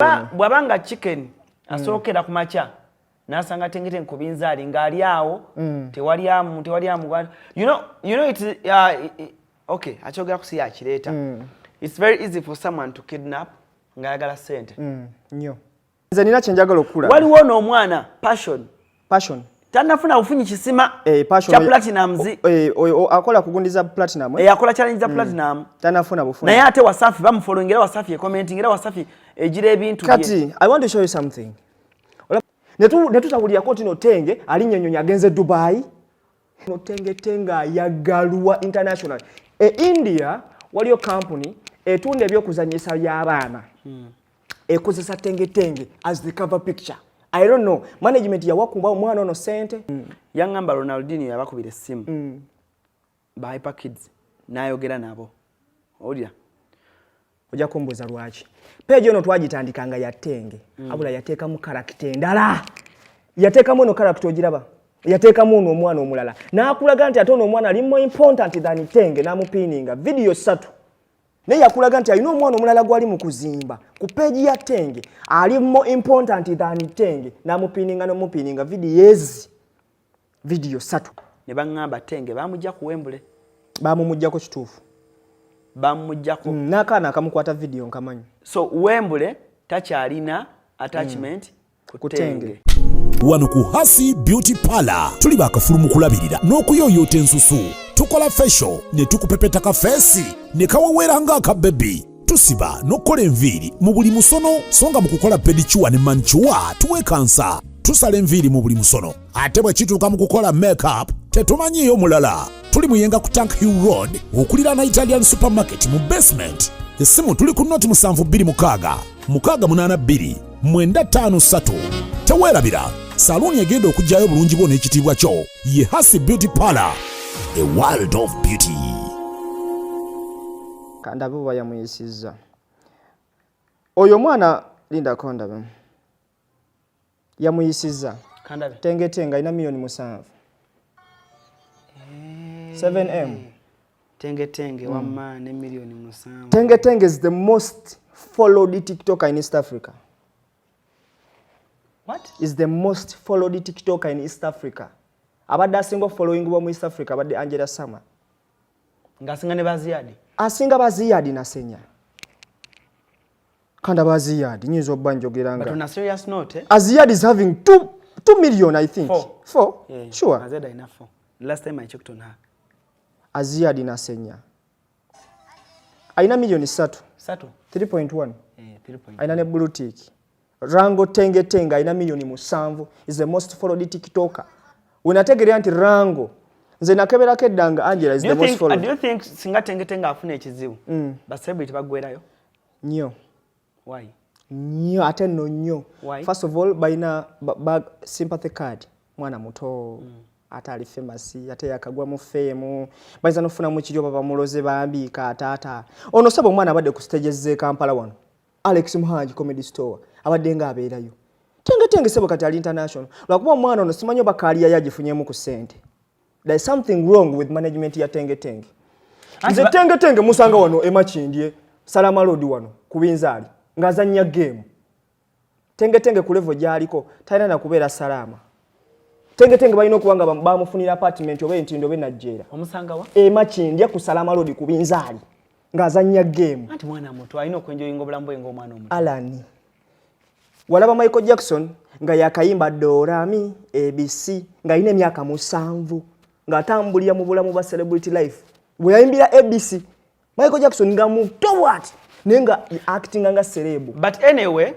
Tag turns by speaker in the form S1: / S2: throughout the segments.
S1: Bw'aba nga Chicken asookera ku makya n'asanga Tengete ku binzaali ng'ali awo, tewali amu, tewali amu. You know it, okay, akyogera ku si yakireeta. It's very easy for someone to kidnap ng'ayagala ssente.
S2: Nnyo. Nze nina kyenjagala okukula.
S1: Waliwo n'omwana Passion.
S2: Passion.
S1: Tannafuna bufunyi kisima
S2: Passion
S1: kya Platinumz.
S2: Oyo akola kugundiza Platinum, eh?
S1: Akola challenge za Platinum.
S2: Tanafuna bufuni.
S1: Naye ate Wasafi bamufollowing, era Wasafi ecommenting, era Wasafi egira ebintu bye.
S2: Kati I want to show you something. Netutawulirako nti notenge alinnya ennyonyi agenze Dubai. Notenge Tenge ayagalwa international. E India waliyo company etunda ebyokuzanyisa by'abaana, ekozesa Tenge Tenge as the cover picture. I don't know, management yawakumba omwana ono sente.
S1: Yaŋŋamba Ronaldinho yabakubira essimu ba Hyper Kids n'ayogera nabo, owulira?
S2: Ojja kumbuuza lwaki page ono twagitandika nga yatenge, abula yateekamu character endala. Yateekamu eno character ogiraba, yateekamu ono omwana omulala n'akulaga nti ate ono omwana ali more important than Tenge, n'amupiininga video ssatu. Naye yakulaga nti alina omwana omulala gwali mu kuzimba ku page ya Tenge ali more important than Tenge, n'amupiininga n'omupiininga video ezi, video ssatu.
S1: Ne baŋŋamba Tenge bamujja ku Wembley.
S2: Bamumuggyako, kituufu.
S1: Bamuggyako.
S2: N'akaana akamukwata video nkamanyi.
S1: So Wembley takyalina attachment ku
S2: Ku
S1: Tenge.
S2: Tenge.
S3: Wano ku Hasi Beauty Parlor tuli bakafulu mu kulabirira n'okuyooyoota ensusu. Tukola facial ne tukupepeta ka face ne kaweweera ng'akabebi. Tusiba n'okukola enviiri mu buli musono, so nga mu kukola pedicure ne manicure tuwekansa. Tusala enviiri mu buli musono, ate bwe kituuka mu kukola makeup tetumanyiiyo mulala. Tuli Muyenga ku Tank Hill Road okuliraana Italian Supermarket mu basement. Essimu tuli ku 0726 682 953. Teweerabira, saluuni egenda okugyayo bulungi bwo n'ekitiibwa kyo ye Hasi Beauty Parlor, a world of beauty.
S2: Kandabe oba yamuyisizza oyo omwana. Lindako ndabe yamuyisizza.
S1: Kandabe.
S2: Tengetenge alina miliyoni 7, 7M.
S1: Tengetenge wamma ne miliyoni 7.
S2: Tengetenge is the most followed TikToker in East Africa.
S1: What?
S2: Is the most followed TikToker in East Africa. Abadde asinga ofollowingibwa mu East Africa abadde Angela Summer.
S1: Ng'asinga ne Baziyadi?
S2: Asinga Baziyadi nasenya kanda. Baziyadi nyinza obba njogera
S1: But
S2: nga
S1: on a serious note, eh?
S2: Aziyad is having 2 million, I think.
S1: Four.
S2: Four.
S1: Yeah,
S2: sure.
S1: Aziyad alina four. Last time I checked on her.
S2: Aziyadi Nasenya alina miliyoni 3.
S1: Satu.
S2: 3.1.
S1: Eh, 3 point.
S2: Alina ne blue tick. Rango Tenge Tenge alina miliyoni 7, is the most followed TikToker. Wenategerera nti Rango, nze nakeberako edda nga Angela is
S1: Do
S2: the
S1: you
S2: most
S1: think,
S2: followed.
S1: Do you think singa Tenge Tenge afuna ekizibu, ba celebrity baggwerayo?
S2: Nnyo.
S1: Why?
S2: Nnyo, ate nno nnyo.
S1: Why?
S2: First of all, balina ba sympathy card. Mwana muto, ate ali famous, ate yakagwa mu fame, bayinza nokufunamu kiri oba bamuloze bambiika ataata ono. Saba omwana abadde ku stages z'e Kampala wano, Alex Muhangi Comedy Store, abadde nga abeerayo. Tengetenge sebo kati ali international lwakuba omwana ono simanyi oba career yagifunyemu ku ssente. There is something wrong with management ya Tengetenge. Nze Tengetenge musanga wano emakindye Salama Road wano ku binzaali ng'azannya game. Tengetenge ku level gy'aliko talina nakubeera Salaama. Tengetenge balina okuba nga bamufunira apartment oba Entindo oba Enajjeera.
S1: Omusanga wa?
S2: Emakindye ku Salama Road ku binzaali ng'azannya game.
S1: Anti mwana muto, alina okwenjoyinga obulamu bwe ng'omwana omuto.
S2: Alan, walaba Michael Jackson nga yakayimba Dorami ABC ng'alina emyaka 7, ng'atambulira mu bulamu bwa celebrity life. Bwe yayimbira ABC, Michael Jackson nga muto bw'ati, naye nga actinga nga celeb.
S1: But anyway,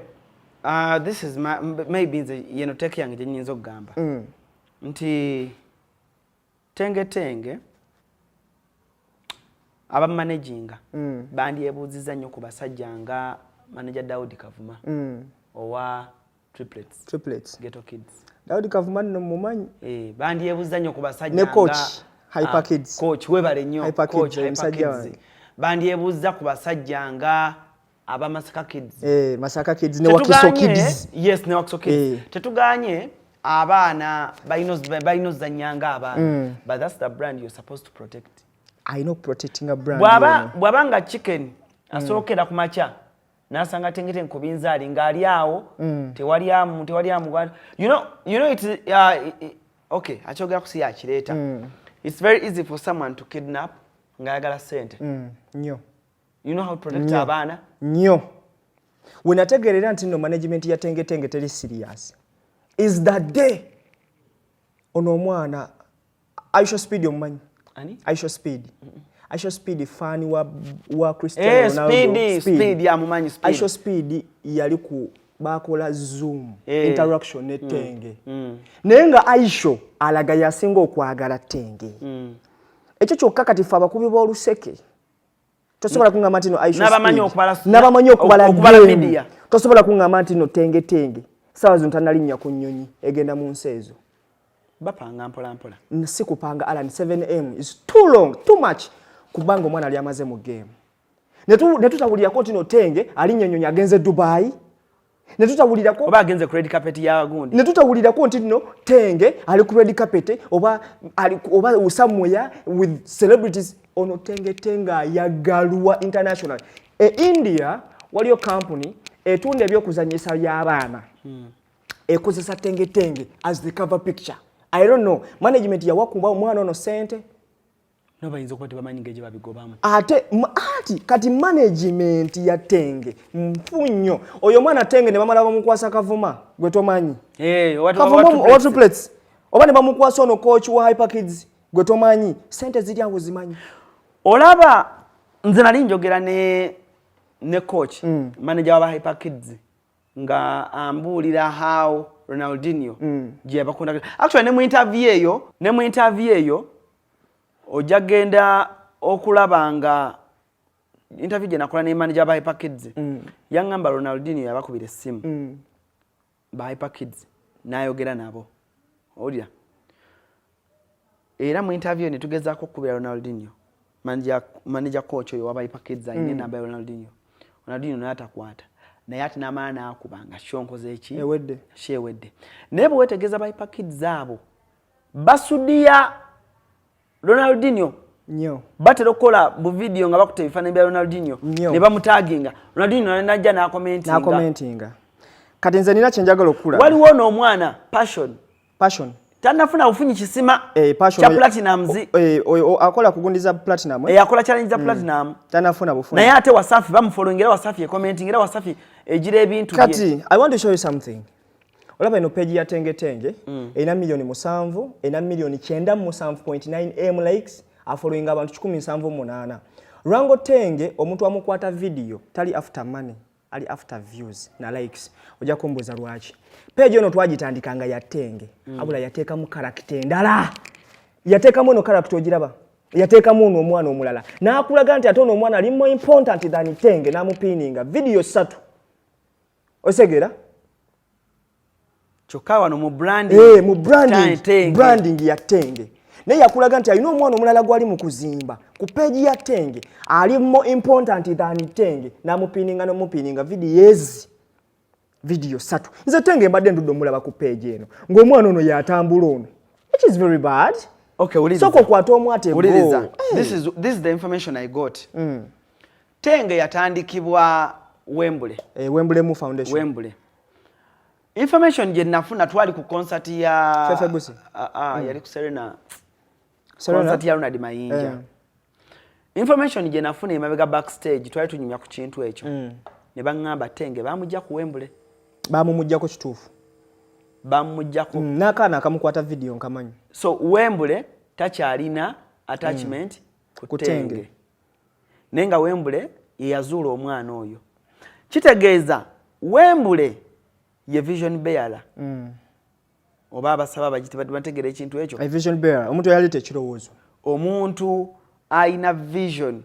S1: this is my, maybe nze yeno take yange gye nnyinza okugamba nti Tengetenge abamanaginga bandyebuuzizza nnyo ku basajja nga manager Daudi Kavuma owa Triplets,
S2: Triplets.
S1: Ghetto Kids.
S2: Daudi Kavuma nno mumanyi.
S1: Eh, bandyebuuza nnyo ku basajja
S2: Ne coach,
S1: nga
S2: Hyper Kids.
S1: Coach, webale nnyo.
S2: Hyper Kids,
S1: Coach, Hyper
S2: omusajja
S1: Kids.
S2: wange.
S1: Bandyebuuza ku basajja nga abamasaka Kids.
S2: Eh, Masaka Kids ne Wakiso Kids.
S1: Yes, ne Wakiso Kids.
S2: Eh.
S1: Tetuganye abaana balina ozannya nga abaana, but that's the brand you're supposed to protect.
S2: Alina okuprotectinga brand
S1: Bw'aba
S2: eno.
S1: Bw'aba nga Chicken asookera ku makya. N'asanga Tengetenge ku binzaali ng'ali awo, tewali amu, tewali amu. You know it, okay, akyogera ku si yakireeta. It's very easy for someone to kidnap ng'ayagala ssente.
S2: Nnyo.
S1: You know how to protect abaana.
S2: Nnyo. We nategeerera nti nno management ya Tengetenge teri serious is that day ono omwana Aisha Speed, omumanyi?
S1: Ani?
S2: Aisha Speed. Aisha Speed fan wa Cristiano Ronaldo.
S1: Speed, Speed, yamumanyi Speed.
S2: Aisha Speed yali ku bakola Zoom interaction ne Tenge, naye nga Aisha alaga yasinga okwagala Tenge. Ekyo kyokka kati ffe abakubi b'oluseke tosobola kuŋŋamba nti no Aisha
S1: N'abamanyi
S2: Speed,
S1: okubala
S2: n'abamanyi okubala
S1: okubala
S2: game.
S1: Media.
S2: Tosobola kuŋŋamba nti no Tenge Tenge saawa zino tanalinnya ku nnyonyi egenda mu nsi ezo.
S1: Bapanga mpola mpola.
S2: Si kupanga, Alan. 7M is too long, too much, kubanga omwana ali amaze mu game. Ne tutawulirako nti no Tenge alinnya ennyonyi agenze Dubai, ne tutawulirako
S1: oba agenze ku red carpet ya gundi.
S2: Ne tutawulirako nti nno Tenge ali ku red carpet oba ali oba somewhere with celebrities. Ono Tenge Tenge ayagalwa international. E India waliyo company etunda ebyokuzanyisa by'abaana ekozesa Tenge Tenge as the cover picture. I don't know, management yawakumba omwana ono sente.
S1: No, bayinza okuba tebamanyi ngeri gye babigobamu.
S2: Ate ati kati management ya Tenge nfu nnyo. Oyo omwana Tenge ne bamala bamukwasa Kavuma gwe tomanyi.
S1: Eh,
S2: Kavuma owa triplets, oba ne bamukwasa ono coach wa Hyper Kids gwe tomanyi. Sente ziri awo, zimanyi.
S1: Olaba nze nali njogera ne coach, manager wa Hyper Kids, nga ambuulira how Ronaldinho gye yabakunda. Actually ne mu interview eyo ojja genda okulaba nga interview gye nakola ne manager wa Hyper Kids, yaŋŋamba Ronaldinho yabakubira essimu ba Hyper Kids n'ayogera nabo. Owulira, era mu interview ne tugezaako okukubira Ronaldinho, manager coach oyo waba Hyper Kids alina enamba ya Ronaldinho. Ronaldinho naye atakwata, naye ate n'amala n'akuba nga kyonkoze eki.
S2: Ewedde.
S1: Kyewedde. Naye bwe weetegeeza, ba Hyper Kids abo basudiya Ronaldinho.
S2: Nnyo.
S1: Batera okukola bu video nga bakuta ebifaananyi bya Ronaldinho
S2: Nnyo.
S1: ne bamutaginga. Ronaldinho najja n'akomentinga.
S2: N'akomentinga. Kati nze nina kyenjagala okukula.
S1: Waliwo n'omwana Passion.
S2: Passion.
S1: Tannafuna bufunyi kisima
S2: Passion
S1: kya
S2: oyo
S1: Platinumz.
S2: Oyo akola kugundiza Platinum, eh?
S1: Akola challenge za Platinum.
S2: Tanafuna bufuni.
S1: Naye ate Wasafi bamufollowinga, era Wasafi ekomenting, era Wasafi egira ebintu bye.
S2: Kati I want to show you something. Olaba eno page ya Tenge Tenge, erina miliyoni 7, erina miliyoni 97.9 m likes, afollowinga abantu 178. Lwango Tenge omuntu amukwata video tali after money, ali after views na likes. Ojja kumbuuza lwaki. Page eno twagitandikanga ya Tenge, abula yateekamu character endala. Yateekamu eno character, ogiraba, yateekamu ono omwana omulala n'akulaga nti ate ono omwana ali more important than Tenge, n'amupiininga video 3. Osegera?
S1: Kyokka wano mu branding,
S2: mu branding,
S1: Tenge.
S2: Branding ya Tenge, naye yakulaga nti alina omwana omulala gwali mu kuzimba ku page ya Tenge ali more important than Tenge, n'amupiininga n'omupiininga video ezi, video 3. Nze Tenge mbadde ndudde omulaba ku page eno ng'omwana ono yatambula ono, which is very bad.
S1: Okay, wuliriza.
S2: Sooka okwate omwate.
S1: Wuliriza. This is the information I got. Tenge yatandikibwa Wembule.
S2: Wembulemu Foundation.
S1: Wembule. Information gye nafuna, twali ku concert ya
S2: Fefe Busi.
S1: Ah, ah, yali ku Serena.
S2: Serena?
S1: Concert ya Ronald Mayinja. Information gye nafuna emabega backstage, twali tunyumya ku kintu ekyo, ne baŋŋamba Tenge bamujja ku Wembule.
S2: Bamumuggyako, kituufu.
S1: Bamuggyako.
S2: N'akaana akamukwata video nkamanyi.
S1: So Wembule takyalina attachment ku
S2: Ku Tenge.
S1: Tenge, naye nga Wembule ye yazuula omwana oyo. Kitegeeza Wembule ye vision bearer, oba abasaba bagiti bategeera ekintu ekyo.
S2: A vision bearer, omuntu eyaleeta ekirowoozo.
S1: Omuntu alina vision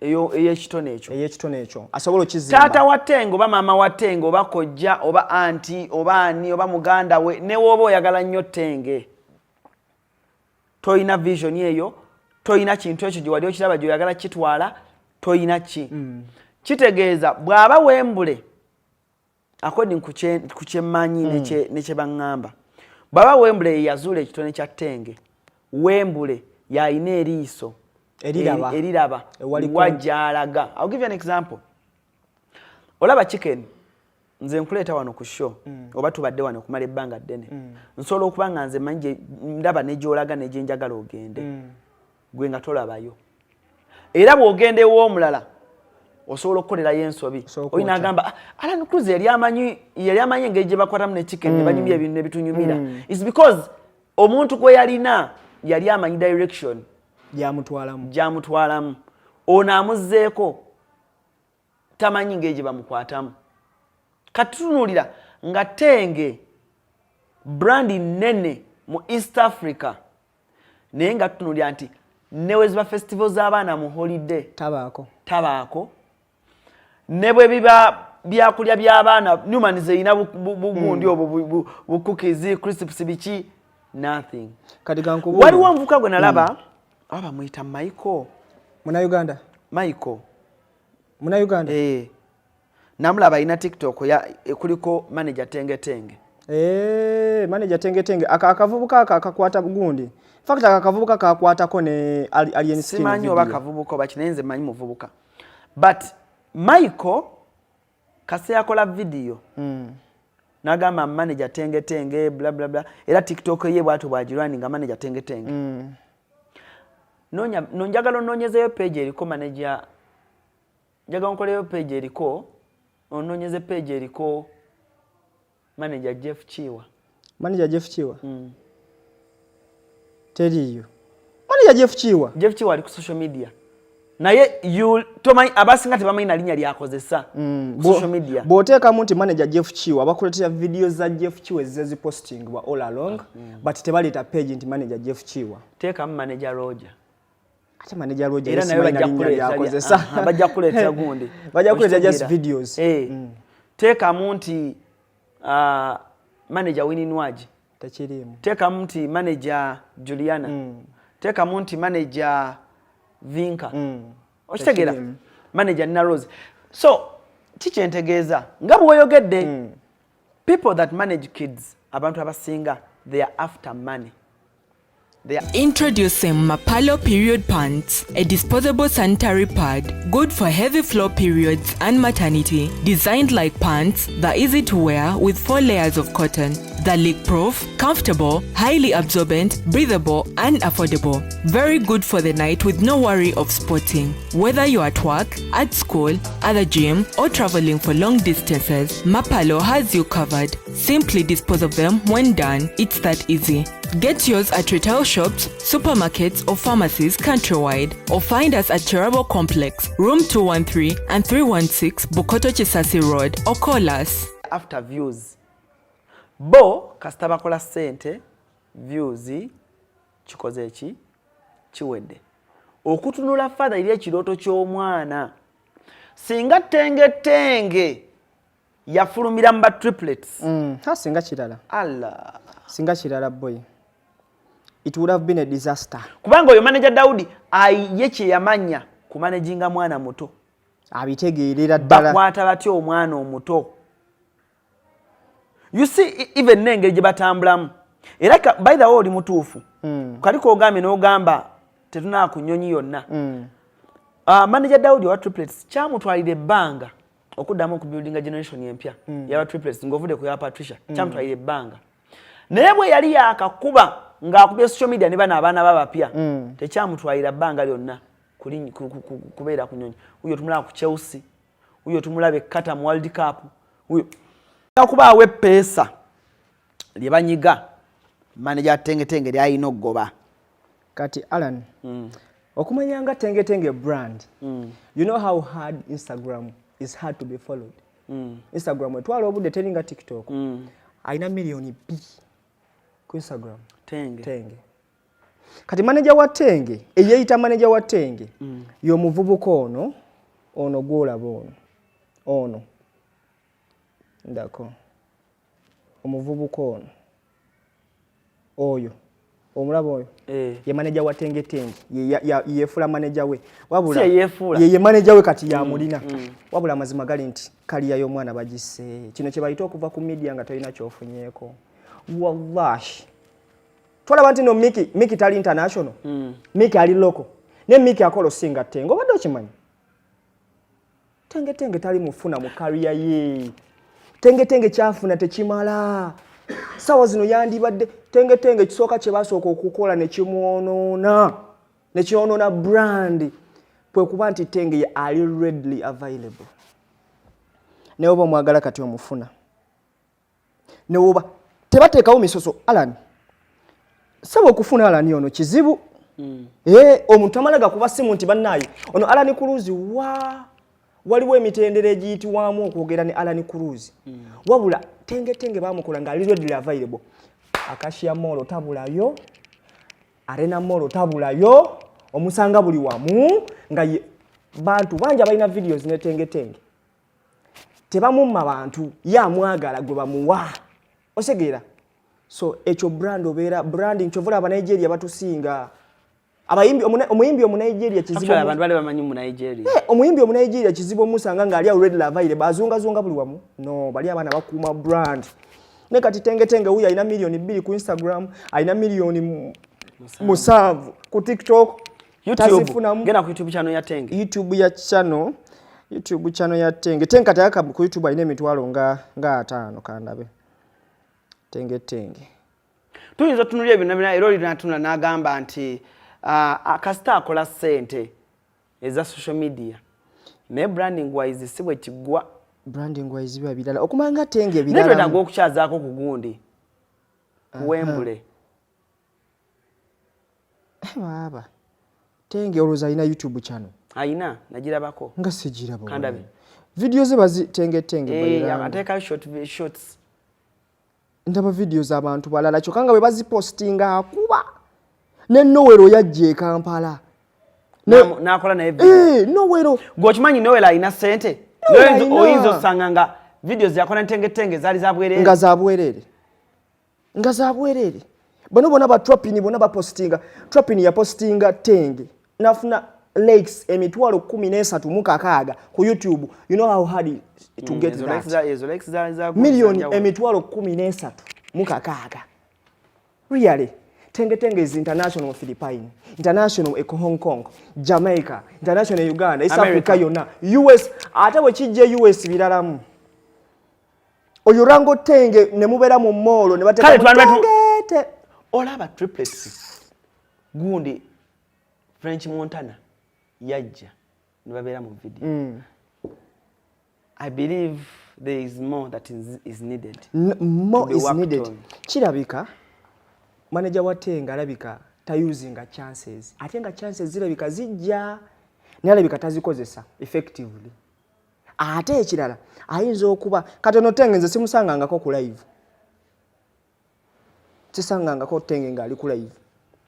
S1: ey'ekitone ekyo.
S2: Ey'ekitone ekyo asobola okizimba.
S1: Taata wa Tenge oba maama wa Tenge oba kojja oba anti oba ani oba muganda we, ne wooba oyagala nnyo Tenge, toyina vision eyo, toyina kintu ekyo gye wali okiraba gyoyagala kitwala, toyina ki. Kitegeeza bw'aba Wembule, according ku kyemmanyi ne kye baŋŋamba, bw'aba Wembule ye yazuula ekitone kya Tenge, Wembule y'alina eriiso
S2: eriraba.
S1: Eriraba
S2: Ewali
S1: wa gy'alaga. I'll give you an example. Olaba Chicken, nze nkuleeta wano ku show, oba tubadde wano okumala ebbanga ddene, nsobola okuba nga nze manyi ndaba negyolaga negyenjagala ogende, gwe nga tolabayo. Era bw'ogenda ew'omulala osobola okukolerayo ensobi. Olina agamba, "Ah, Alan Cruz yali amanyi engeri gye bakwatamu ne Chicken, ne banyumya ebintu ne bitunyumira." Is because omuntu gwe yalina yali amanyi direction
S2: gyamutwalamu.
S1: Gyamutwalamu. Ono amuzzeeko tamanyi ngeri gye bamukwatamu. Kati tutunuulira nga Tenge brand nene mu East Africa, naye nga tutunuulira nti neweziba festival z'abaana mu holiday
S2: tabaako.
S1: Tabaako. Ne bwe biba byakulya by'abaana, Newman zeyina bugundi obwo bu cookies, crisps, biki, nothing.
S2: Kati gankubuulire.
S1: Waliwo omuvubuka gwe nalaba, aba bamuyita Michael.
S2: Munauganda?
S1: Michael.
S2: Munauganda?
S1: Eh. Namulaba alina TikTok ya kuliko manager Tengetenge.
S2: Eh, manager Tengetenge aka akavubuka aka akakwata gundi. In fact, aka akavubuka kakwatako ne Alien Skin.
S1: Simanyi oba kavubuka oba kinaye, nze manyi muvubuka, but Michael kase yakola video n'agamba manager Tengetenge bla bla bla, era TikTok ye bwatyo bwagirwani nga manager Tengetenge. Nonya nonjagala onoonyezeyo page eriko manager, njagala nkoleyo page eriko, onoonyeze page eriko manager Jeff Kiwa.
S2: Manager Jeff Kiwa? Teriiyo. Manager Jeff Kiwa.
S1: Jeff Kiwa ali ku social media, naye tomanyi, abasinga tebamanyi na linnya lyakozesa ku social media.
S2: Bw'oteekamu nti manager Jeff Kiwa, bakuleetera video za Jeff Kiwa ezze zipostingibwa all along, but tebaleeta page nti manager Jeff Kiwa.
S1: Teekamu manager Roger.
S2: Ate manager Roger
S1: era naye
S2: simanyi na
S1: bajja
S2: linnya
S1: kuleetera
S2: lyakozesa.
S1: Aha, bajja kuleetera gundi.
S2: Bajja kuleetera just
S1: Okitegeera?
S2: videos.
S1: Eh. Teekamu nti manager Winnie Nwagi.
S2: Tekiriimu.
S1: Teekamu nti manager Juliana. Teekamu nti manager Vinka. Okitegeera?
S2: Tekiriimu.
S1: Manager Nina Rose. So kikyentegeeza nga bw'oyogedde, people that manage kids, abantu abasinga they are after money. They are
S4: Introducing Mapalo Period Pants, a disposable sanitary pad good for heavy flow periods and maternity. Designed like pants, they're easy to wear with four layers of cotton. They're leak proof, comfortable, highly absorbent, breathable, and affordable. Very good for the night with no worry of spotting. Whether you're at work, at school, at the gym, or traveling for long distances, Mapalo has you covered. Simply dispose of them when done. It's that easy. Get yours at retail shops, supermarkets, or pharmacies countrywide, or find us at Cherabo Complex, Room 213 and 316 Bukoto Chisasi Road, or call us.
S1: After views. Bo kasita bakola ssente, views kikoze eki kiwedde. Okutunula father eri ekirooto ky'omwana, singa Tengetenge yafulumira mu ba Triplets.
S2: Ha, singa kirala.
S1: Allah.
S2: Singa kirala, boy, it would have been a disaster.
S1: Kubanga oyo manager Daudi ye kye yamanya kumanaginga mwana muto.
S2: Abitegeerera ddala.
S1: Bakwata batya omwana omuto? You see, even n'engeri gye batambulamu era by the way, oli mutuufu. Kali kogambye n'ogamba tetunaa ku nnyonyi yonna. Manager Daudi owa Triplets kyamutwalira ebbanga okuddamu okubuildinga generation empya yaba Triplets ng'ovudde ku ya Patricia. Kyamutwalira ebbanga, naye bwe yali yakakuba ng'akubye social media ne bano abaana babapya, tekyamutwalira bbanga lyonna kubeera ku nyonyi. Uyo tumulaba ku Chelsea, uyo tumulaba ekkata mu World Cup, uyo kubaawo eppeesa lye banyiga manager Tengetenge lyalina okugoba.
S2: Kati Alan, okumanya nga Tengetenge brand, you know how hard Instagram is, hard to be followed. Instagram etwala obudde, teringa TikTok. Alina miliyoni 2 ku Instagram.
S1: Tenge?
S2: Tenge. Kati manager wa Tenge, eyeeyita manager wa Tenge, y'omuvubuka ono ono gwolaba ono ono ndako, omuvubuka ono oyo omulaba oyo.
S1: Eh.
S2: Ye manager wa Tengetenge. Yefuula manager we, wabula
S1: Si yeyefuula.
S2: ye manager we kati yamulina. Wabula amazima gali nti career y'omwana bagisse. Kino kye bayita okuva ku media nga tolina kyofunyeeko. Wallahi, twalaba nti no Miki, Miki tali international. Miki ali local, ne Miki akola osinga Tenge. Obadde okimanyi? Tengetenge tali mufuna mu career ye. Tengetenge kyafuna tekimala. Sawa zino yandibadde Tengetenge kisooka kye basooka okukola ne kimwonoona, ne kyonoona brand, kwe kuba nti Tenge ye ali readily available. Naye oba omwagala kati omufuna, newoba tebateekawo misoso. Alan saba okufuna Alan ono kizibu. Omuntu amala gakuba simu nti bannaaye ono Alan Cruz wa waliwo emitendera egiyitibwamu okwogera ne Alan Cruz. Wabula Tengetenge bamukola nga ali readily available. Acacia Mall tabulayo, Arena Mall tabulayo, omusanga buli wamu nga bantu bangi abalina videos ne Tengetenge. Tebamumma bantu, ye amwagala gwe bamuwa, osegeera? So ekyo brand, obeera branding. Kyova olaba Nigeria batusinga abayimbi. Omuyimbi Omunigeria kizibu
S1: Actually, abantu bali bamanyi mu Nigeria.
S2: Omuyimbi Omunigeria kizibu omusanga ng'ali awo readily available, azungazunga buli wamu. No bali abaana bakuuma brand. Ne kati Tengetenge wuyo alina 2 million ku Instagram, alina miliyoni 7 ku TikTok.
S1: YouTube.
S2: Tazifunamu.
S1: Genda ku YouTube channel ya Tenge.
S2: YouTube ya channel, YouTube channel ya Tenge. Tenge kati aka ku YouTube alina emitwalo nga 50. Kandabe Tenge Tenge.
S1: Tuyinza otunulira ebyo byonna, era oli natunula n'agamba nti kasita akola ssente eza social media, naye branding wise si bwe kiggwa.
S2: Branding wise biba birala okumanga Tenge
S1: Naye twetaaga
S2: birala.
S1: okukyazaako ku gundi kuwembule.
S2: Baaba Tenge olowooza alina YouTube channel?
S1: Ayina, nagirabako.
S2: Nga sigiraba.
S1: Kandabe.
S2: Video ze bazi Tenge Tenge Bayiranga.
S1: Ateekayo shorts.
S2: Ndaba video z'abantu balala kyokka nga bwe bazipostinga akuba ne Nowero yajja e Kampala.
S1: N'akola naye video.
S2: Nowero.
S1: Gwe okimanyi Noel alina ssente?
S2: Noel
S1: Noel
S2: alina.
S1: Oyinza osanga nga videos yakola Ntengetenge zaali za bwereere.
S2: Nga za bwereere, nga za bwereere. Bano bonna ba Trapini bonna bapostinga. Trapini yapostinga Tenge nafuna likes 136,000 ku YouTube. You know how hard to get
S1: Ezo
S2: that?
S1: likes ezo likes za
S2: Miliyoni
S1: za njawulo.
S2: 136,000. Really, Tenge Tenge is international. Philippine international, e Hong Kong, Jamaica international, Uganda, East
S1: America.
S2: Africa yonna, US. Ate bwe kijja US biralamu. Oyo Rango Tenge ne mubeera mu mall ne
S1: Kale
S2: bateeka Tenge
S1: Olaba triplets gundi French Montana yajja ne babeera mu video. I believe there is more that is needed
S2: More
S1: to be
S2: is
S1: worked
S2: needed.
S1: on.
S2: Kirabika manager wa Tenge alabika tayusinga chances, ate nga chances zirabika zijja naye alabika tazikozesa effectively. Ate ekirala ayinza okuba katono Tenge nze simusangangako ku live, sisangangako Tenge ng'ali ku live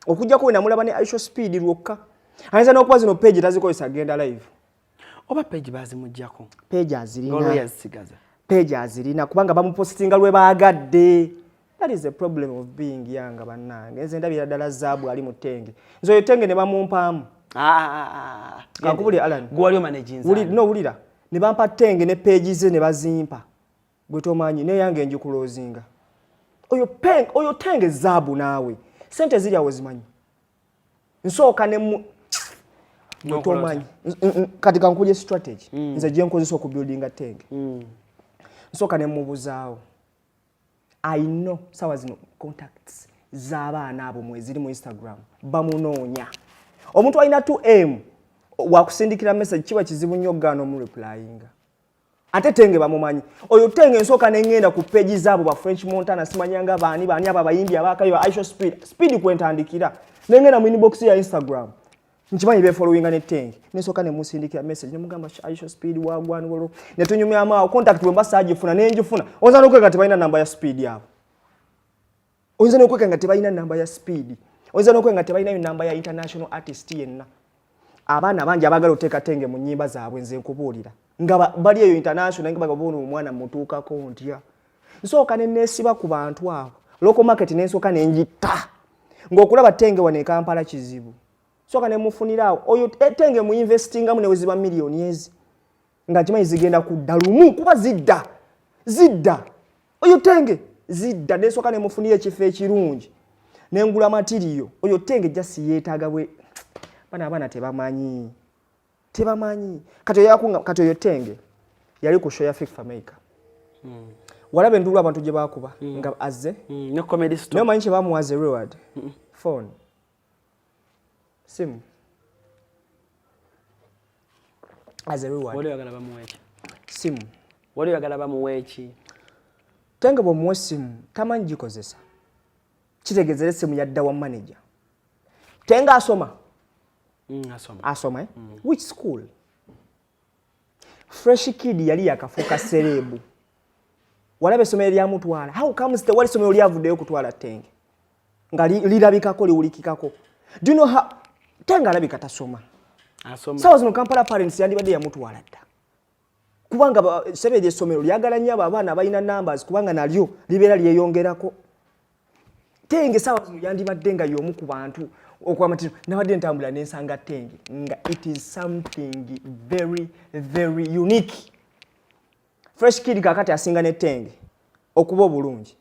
S2: okujjako we namulaba ne Aisho Speed lwokka. Ayinza n'okuba zino page tazikozesa agenda live.
S1: Oba page bazimugjako.
S2: Page azirina.
S1: Ng'olwo yazisigaza.
S2: Page azirina kubanga bamupositinga lwe baagadde. That is the problem of being young. Bannange, nze ndabira ddala zaabu ali mu Tenge. Nze oyo Tenge ne bamumpaamu.
S1: Ah, ah, ah.
S2: Kankubulire, Alan.
S1: Gwe wali omanaginza.
S2: No, wulira, ne bampa Tenge ne page ze ne bazimpa. Gwe tomanyi neyange njikulozinga. Oyo peng, oyo Tenge zaabu naawe sente ziri awo zimanyi. Nsooka ne mu gwe tomanyi. Kati kankulye strategy nze gye nkozesa okubuildinga Tenge. Nsooka ne mubuzaawo. I know sawa zino contacts z'abaana abo mweziri mu Instagram, bamunoonya. Omuntu alina 2M wakusindikira message kiba kizibu nnyo okugaana omureplyinga. Ate Tenge bamumanyi. Oyo Tenge nsooka neŋŋenda ku page zaabo ba French Montana, simanyanga baani baani abo abayimbi abakayo ba Aisha Speed Speed kwentandikira, neŋŋenda mu inbox ya Instagram, nkimanyi befollowinga ne Tenge, nesooka nemusindikira message nemugamba, "Aisha Speed wagwan?" Wolo netunyumyamu awo. Contact bwe mba saagifuna nenjifuna. Oyinza n'okweka tebalina namba ya Speed abo, oyinza n'okweka nga tebalina namba ya Speed, oyinza n'okweka nga tebalinayo namba ya international artist yenna. Abaana bangi abaagala oteeka Tenge mu nnyimba zaabwe, nze nkubuulira nga bali eyo international nga bagabona omwana mutuukako ntya. Nsooka ne neesiba ku bantu abo, local market nensooka nengitta ng'okulaba Tenge wano e Kampala kizibu. Sooka ne mufuniraawo oyo Tenge mu investingamu ne weziba miliyoni ezi nga nkimanyi zigenda kudda lumu kuba zidda, zidda. Oyo Tenge zidda. Nensooka ne mufunira ekifo ekirungi nengula material. Oyo Tenge just yeetaaga bwe bano abaana tebamanyi. Tebamanyi. Kati oyo yakunga, kati oyo Tenge yali ku show ya Fik Fameica. Walaba enduulu abantu gye baakuba nga azze.
S1: Ne Comedy Store.
S2: Naye omanyi kye bamuwa as a reward? Phone. Simu. As a reward.
S1: Wali oyagala bamuwe ki?
S2: Simu.
S1: Wali oyagala bamuwe ki?
S2: Tenge bw'omuwa essimu tamanyi gikozesa. Kitegeeza era essimu yadda wa manager. Tenge asoma.
S1: Asoma.
S2: Asoma, eh? Which school? Fresh Kid yali yakafuuka celeb. Walaba essomero lyamutwala. How comes tewali ssomero lyavuddeyo kutwala Tenge? Nga lirabikako, liwulikikako. Do you know how Tenge alabika tasoma?
S1: Asoma.
S2: Sawa zino Kampala parents yandibadde yamutwala dda. Kubanga seberi essomero lyagala nnyo abo abaana abalina numbers, kubanga nalyo libeera lyeyongerako. Tenge sawa zino yandibadde nga y'omu ku bantu okwamba nti nabadde ntambula nensanga Tenge nga it is something very very unique. Fresh Kid kakati asinga ne Tenge okuba obulungi.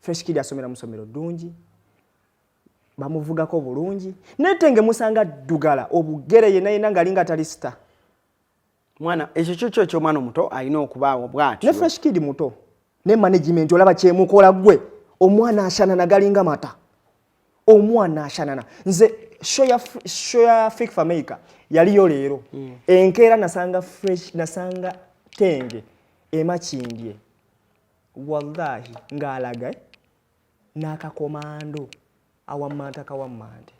S2: Fresh Kid asomera mu ssomero ddungi, bamuvugako bulungi, ne Tenge musanga ddugala obugere yenna yenna ng'alinga atali star.
S1: Mwana, ekyo kyo kyo eky'omwana omuto alina okubaawo bw'atyo.
S2: Ne Fresh Kid muto ne management olaba kyemukola gwe, omwana ashanana galinga mata, omwana ashanana. Nze show ya Fik Fameica yaliyo leero. Enkeera nasanga Fresh, nasanga Tenge emakindye, wallahi ng'alaga n'akakomando awammanta kawammante.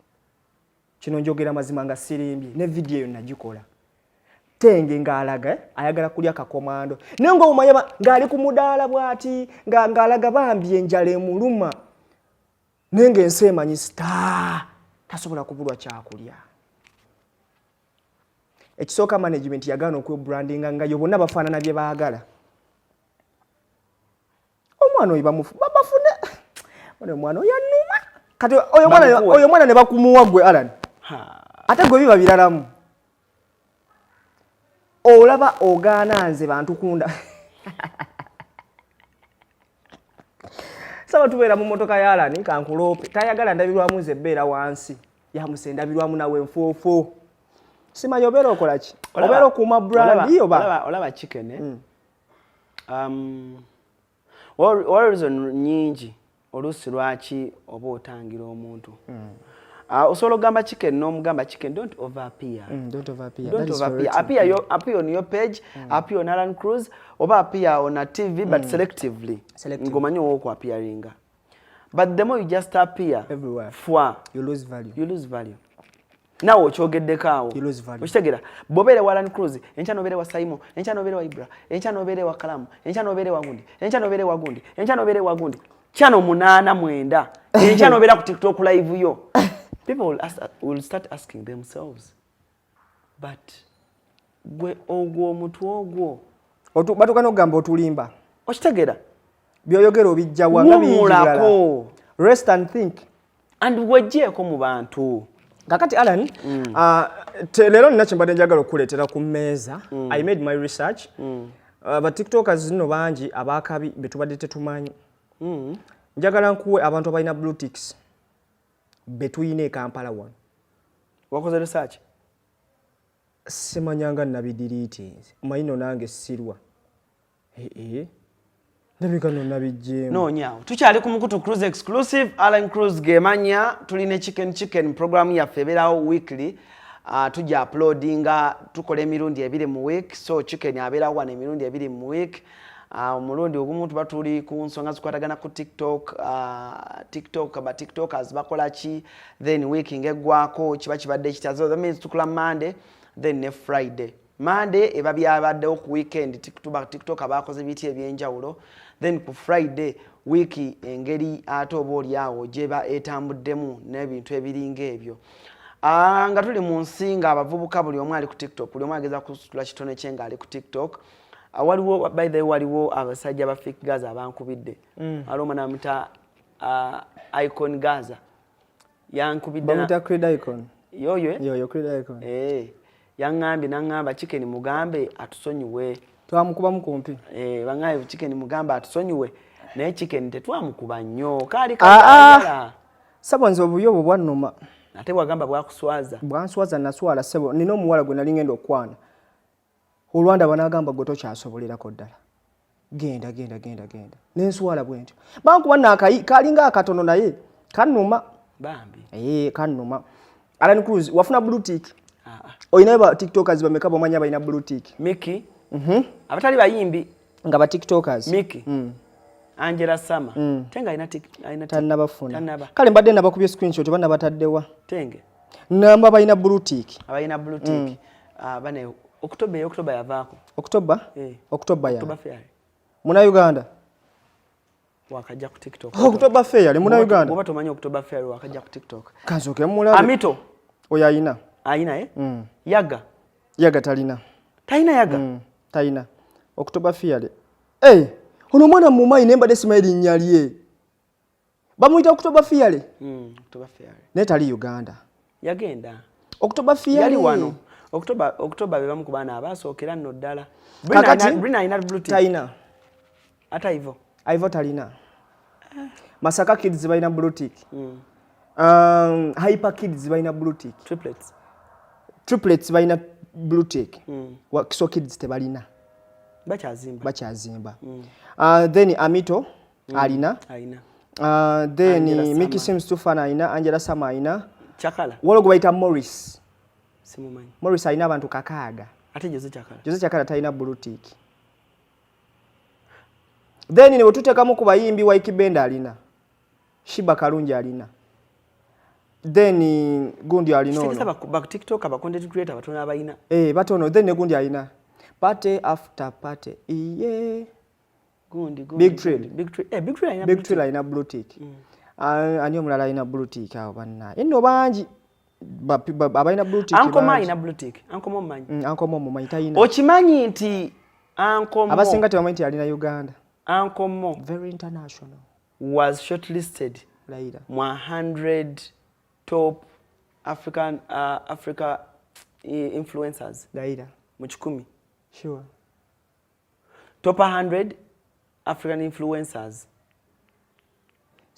S2: Kino njogera mazima nga sirimbye, ne vidiyo eyo nagikola. Tenge ng'alaga ayagala kulya kakomando, naye ng'omanya ng'ali ku mudaala bw'ati, ng'alaga bambi enjala emuluma, naye ng'ensi emanyi star tasobola kubulwa kyakulya. Ekisooka management yagaana okwebrandinga nga yo bonna bafaanana bye baagala. Omwana oyo bafune ono omwana oyo annuma. Kati oyo mwana,
S1: Bamukuwe.
S2: oyo mwana ne bakumuwa gwe Alan.
S1: Ha.
S2: Ate gwe biba biralamu. Olaba ogaana nze bantu kunda. Saba tubeera mu motoka ya Alan kankuloope. Tayagala ndabirwamu nze bbeera wansi. Yamuse ndabirwamu nawe nfuufu. Simanyi obeera okola ki? Obeera okuuma brand oba?
S1: Olaba chicken, eh? Waliwo reason nnyingi oluusi lwaki oba otangira omuntu. Osobola okugamba chicken n'omugamba chicken don't overappear.
S2: Don't overappear.
S1: Don't
S2: That is
S1: overappear.
S2: very true.
S1: Appear on your page, appear on Alan Cruz, oba appear on a TV, but selectively.
S2: Selectively.
S1: Ng'omanyi ow'oku-appearinga. But the more you just appear
S2: everywhere,
S1: fwa,
S2: you lose value.
S1: You lose value. Naawe okyogeddeko awo.
S2: You lose value.
S1: Okitegeera, bw'obeera wa Alan Cruz, enkya n'obeera wa Saimo, enkya n'obeera wa Ibra, enkya n'obeera wa Kalamu, enkya n'obeera wa gundi, enkya n'obeera wa gundi, enkya n'obeera wa gundi, channel 89, enkya n'obeera ku TikTok live yo. People will start asking themselves, but gwe ogwo omutwe ogwo.
S2: Batuuka n'okugamba otulimba.
S1: Okitegeera?
S2: By'oyogera obijja wa nga bingi
S1: Wummulako.
S2: bulala. Rest and think.
S1: And weggyeko mu bantu.
S2: Kakati Alan, leero nina kyembadde njagala okukuleetera ku mmeeza. I made my research. Ba TikTokers nno bangi abaakabi be tubadde tetumanyi. Njagala nkuwe abantu abalina blue ticks be tuyina e Kampala wano.
S1: Wakoze research?
S2: Simanyanga nabidiriitinze. Omanyi nno nange sirwa. Ndabika nno nabiggyemu.
S1: Noonyaawo. Tukyali ku mukutu Cruise Exclusive, Alan Cruz gemanya, tulina Chicken Chicken program yaffe ebeerawo weekly. Tujja uploadinga, tukola emirundi ebiri mu week, so Chicken abeerawo wano emirundi ebiri mu week. Omulundi ogumu tuba tuli ku nsonga zikwatagana ku TikTok, TikTok, ba TikTokers bakola ki, then week ng'eggwako kiba kibadde kitya. So that means tukola Monday, then ne Friday. Monday eba byabaddewo ku weekend, TikTok abakoze biti ebyenjawulo, then ku Friday wiiki engeri ate oba oli awo gyeba etambuddemu n'ebintu ebiringa ebyo. Nga tuli mu nsi ng'abavubuka buli omu ali ku TikTok, buli omu ageza kusitula kitone kye ng'ali ku TikTok. Waliwo, by the way, waliwo abasajja ba Fik Gaza abankubidde. Waliwo omwana bamuta Icon Gaza. Yankubidde
S2: Bamuta Creed Icon.
S1: Yoyo, eh?
S2: Yoyo Creed Icon.
S1: Yaŋŋambye n'aŋŋamba Chicken mugambe atusonyiwe.
S2: Twamukubamu kumpi.
S1: Baŋŋambye Chicken mugambe atusonyiwe. Naye Chicken tetwamukuba nnyo. Kaali
S2: Ah, ah.
S1: kayagala.
S2: Sabo nze obubi obwo bwannuma.
S1: Ate bwagamba bwakuswaza.
S2: Bwanswaza, naswala ssebo. Nina omuwala gwe nali ngenda okwana, olwanda banagamba, "Gwe tokyasobolerako ddala, genda, genda, genda, genda." Nenswala bwe ntyo, bankuba nakayi kalinga akatono naye kanuma.
S1: Bambi.
S2: Ee, kanuma. Alan Cruz, wafuna blue tick?
S1: Ah, ah.
S2: Olinayo ba TikTokers bameka bomanyi abalina blue tick?
S1: Miki. Abatali bayimbi?
S2: Nga ba TikTokers.
S1: Miki, Angela Sama. Tenge alina alina tick.
S2: Tannabafuna.
S1: Tannaba.
S2: Kale mbadde nabakubye screenshot oba nabataddewa.
S1: Tenge.
S2: Namba balina blue tick.
S1: Abalina blue tick. Ah, bane October, October yavaako.
S2: October.
S1: Eh.
S2: October ya
S1: October Fair.
S2: Muna Uganda.
S1: Wakajja ku TikTok.
S2: October Fair muna Uganda.
S1: Bwoba tomanyi October Fair, wakajja ku TikTok.
S2: Kansoke mulabe.
S1: Amito.
S2: Oyo ayina.
S1: Ayina, eh? Yaga.
S2: Yaga talina.
S1: Talina yaga.
S2: Talina. October Fair. Eh, ono omwana mumanyi naye mbadde simanyi linnya lye. Bamuyita October Fair.
S1: October Fair.
S2: Naye tali Uganda.
S1: Yagenda.
S2: October Fair.
S1: Yali wano. October, October be bamu ku baana abasookera nno ddala.
S2: Kakati
S1: Brina alina blue tick.
S2: Talina.
S1: Ate Ivo?
S2: Ivo talina. Masaka Kids balina blue tick. Hyper Kids balina blue tick.
S1: Triplets.
S2: Triplets balina blue tick. Wakiso Kids tebalina.
S1: Bakyazimba.
S2: Bakyazimba. Then Amito alina.
S1: Alina.
S2: Then
S1: Angela
S2: Mickey
S1: Sama.
S2: Sims Tufan alina, Angela Sama alina.
S1: Chakala.
S2: Waliwo gwe bayita Morris.
S1: Simumanyi.
S2: Morris alina abantu 6.
S1: Ate Jose Chakala?
S2: Jose Chakala talina blue tick. Then ne wetuteekamu ku bayimbi, Waiki Benda alina. Shiba Kalungi alina. Then gundi alina
S1: Kitegeeza
S2: ono.
S1: ba TikTok, aba content creator batono abalina.
S2: Eh, batono. Then ne gundi alina. Party after party. Iye.
S1: Gundi, gundi.
S2: Big Trill.
S1: Gundi. Big Trill. Eh, Big Trill alina
S2: Big
S1: blue
S2: Trill
S1: tick.
S2: alina blue tick. Ah, ani omulala alina blue tick awo banna? Enno bangi. Abalina blue tick
S1: Uncle Mo
S2: bangi.
S1: alina blue tick. Uncle Mo mmanyi.
S2: Uncle Mo mumanyi, talina.
S1: Okimanyi nti Uncle Mo
S2: Abasinga tebamanyi nti alina Uganda.
S1: Uncle Mo
S2: Very international.
S1: was shortlisted
S2: Laila.
S1: mu 100 top African Africa influencers.
S2: Laila.
S1: Mu 100.
S2: Sure.
S1: Top 100 African influencers.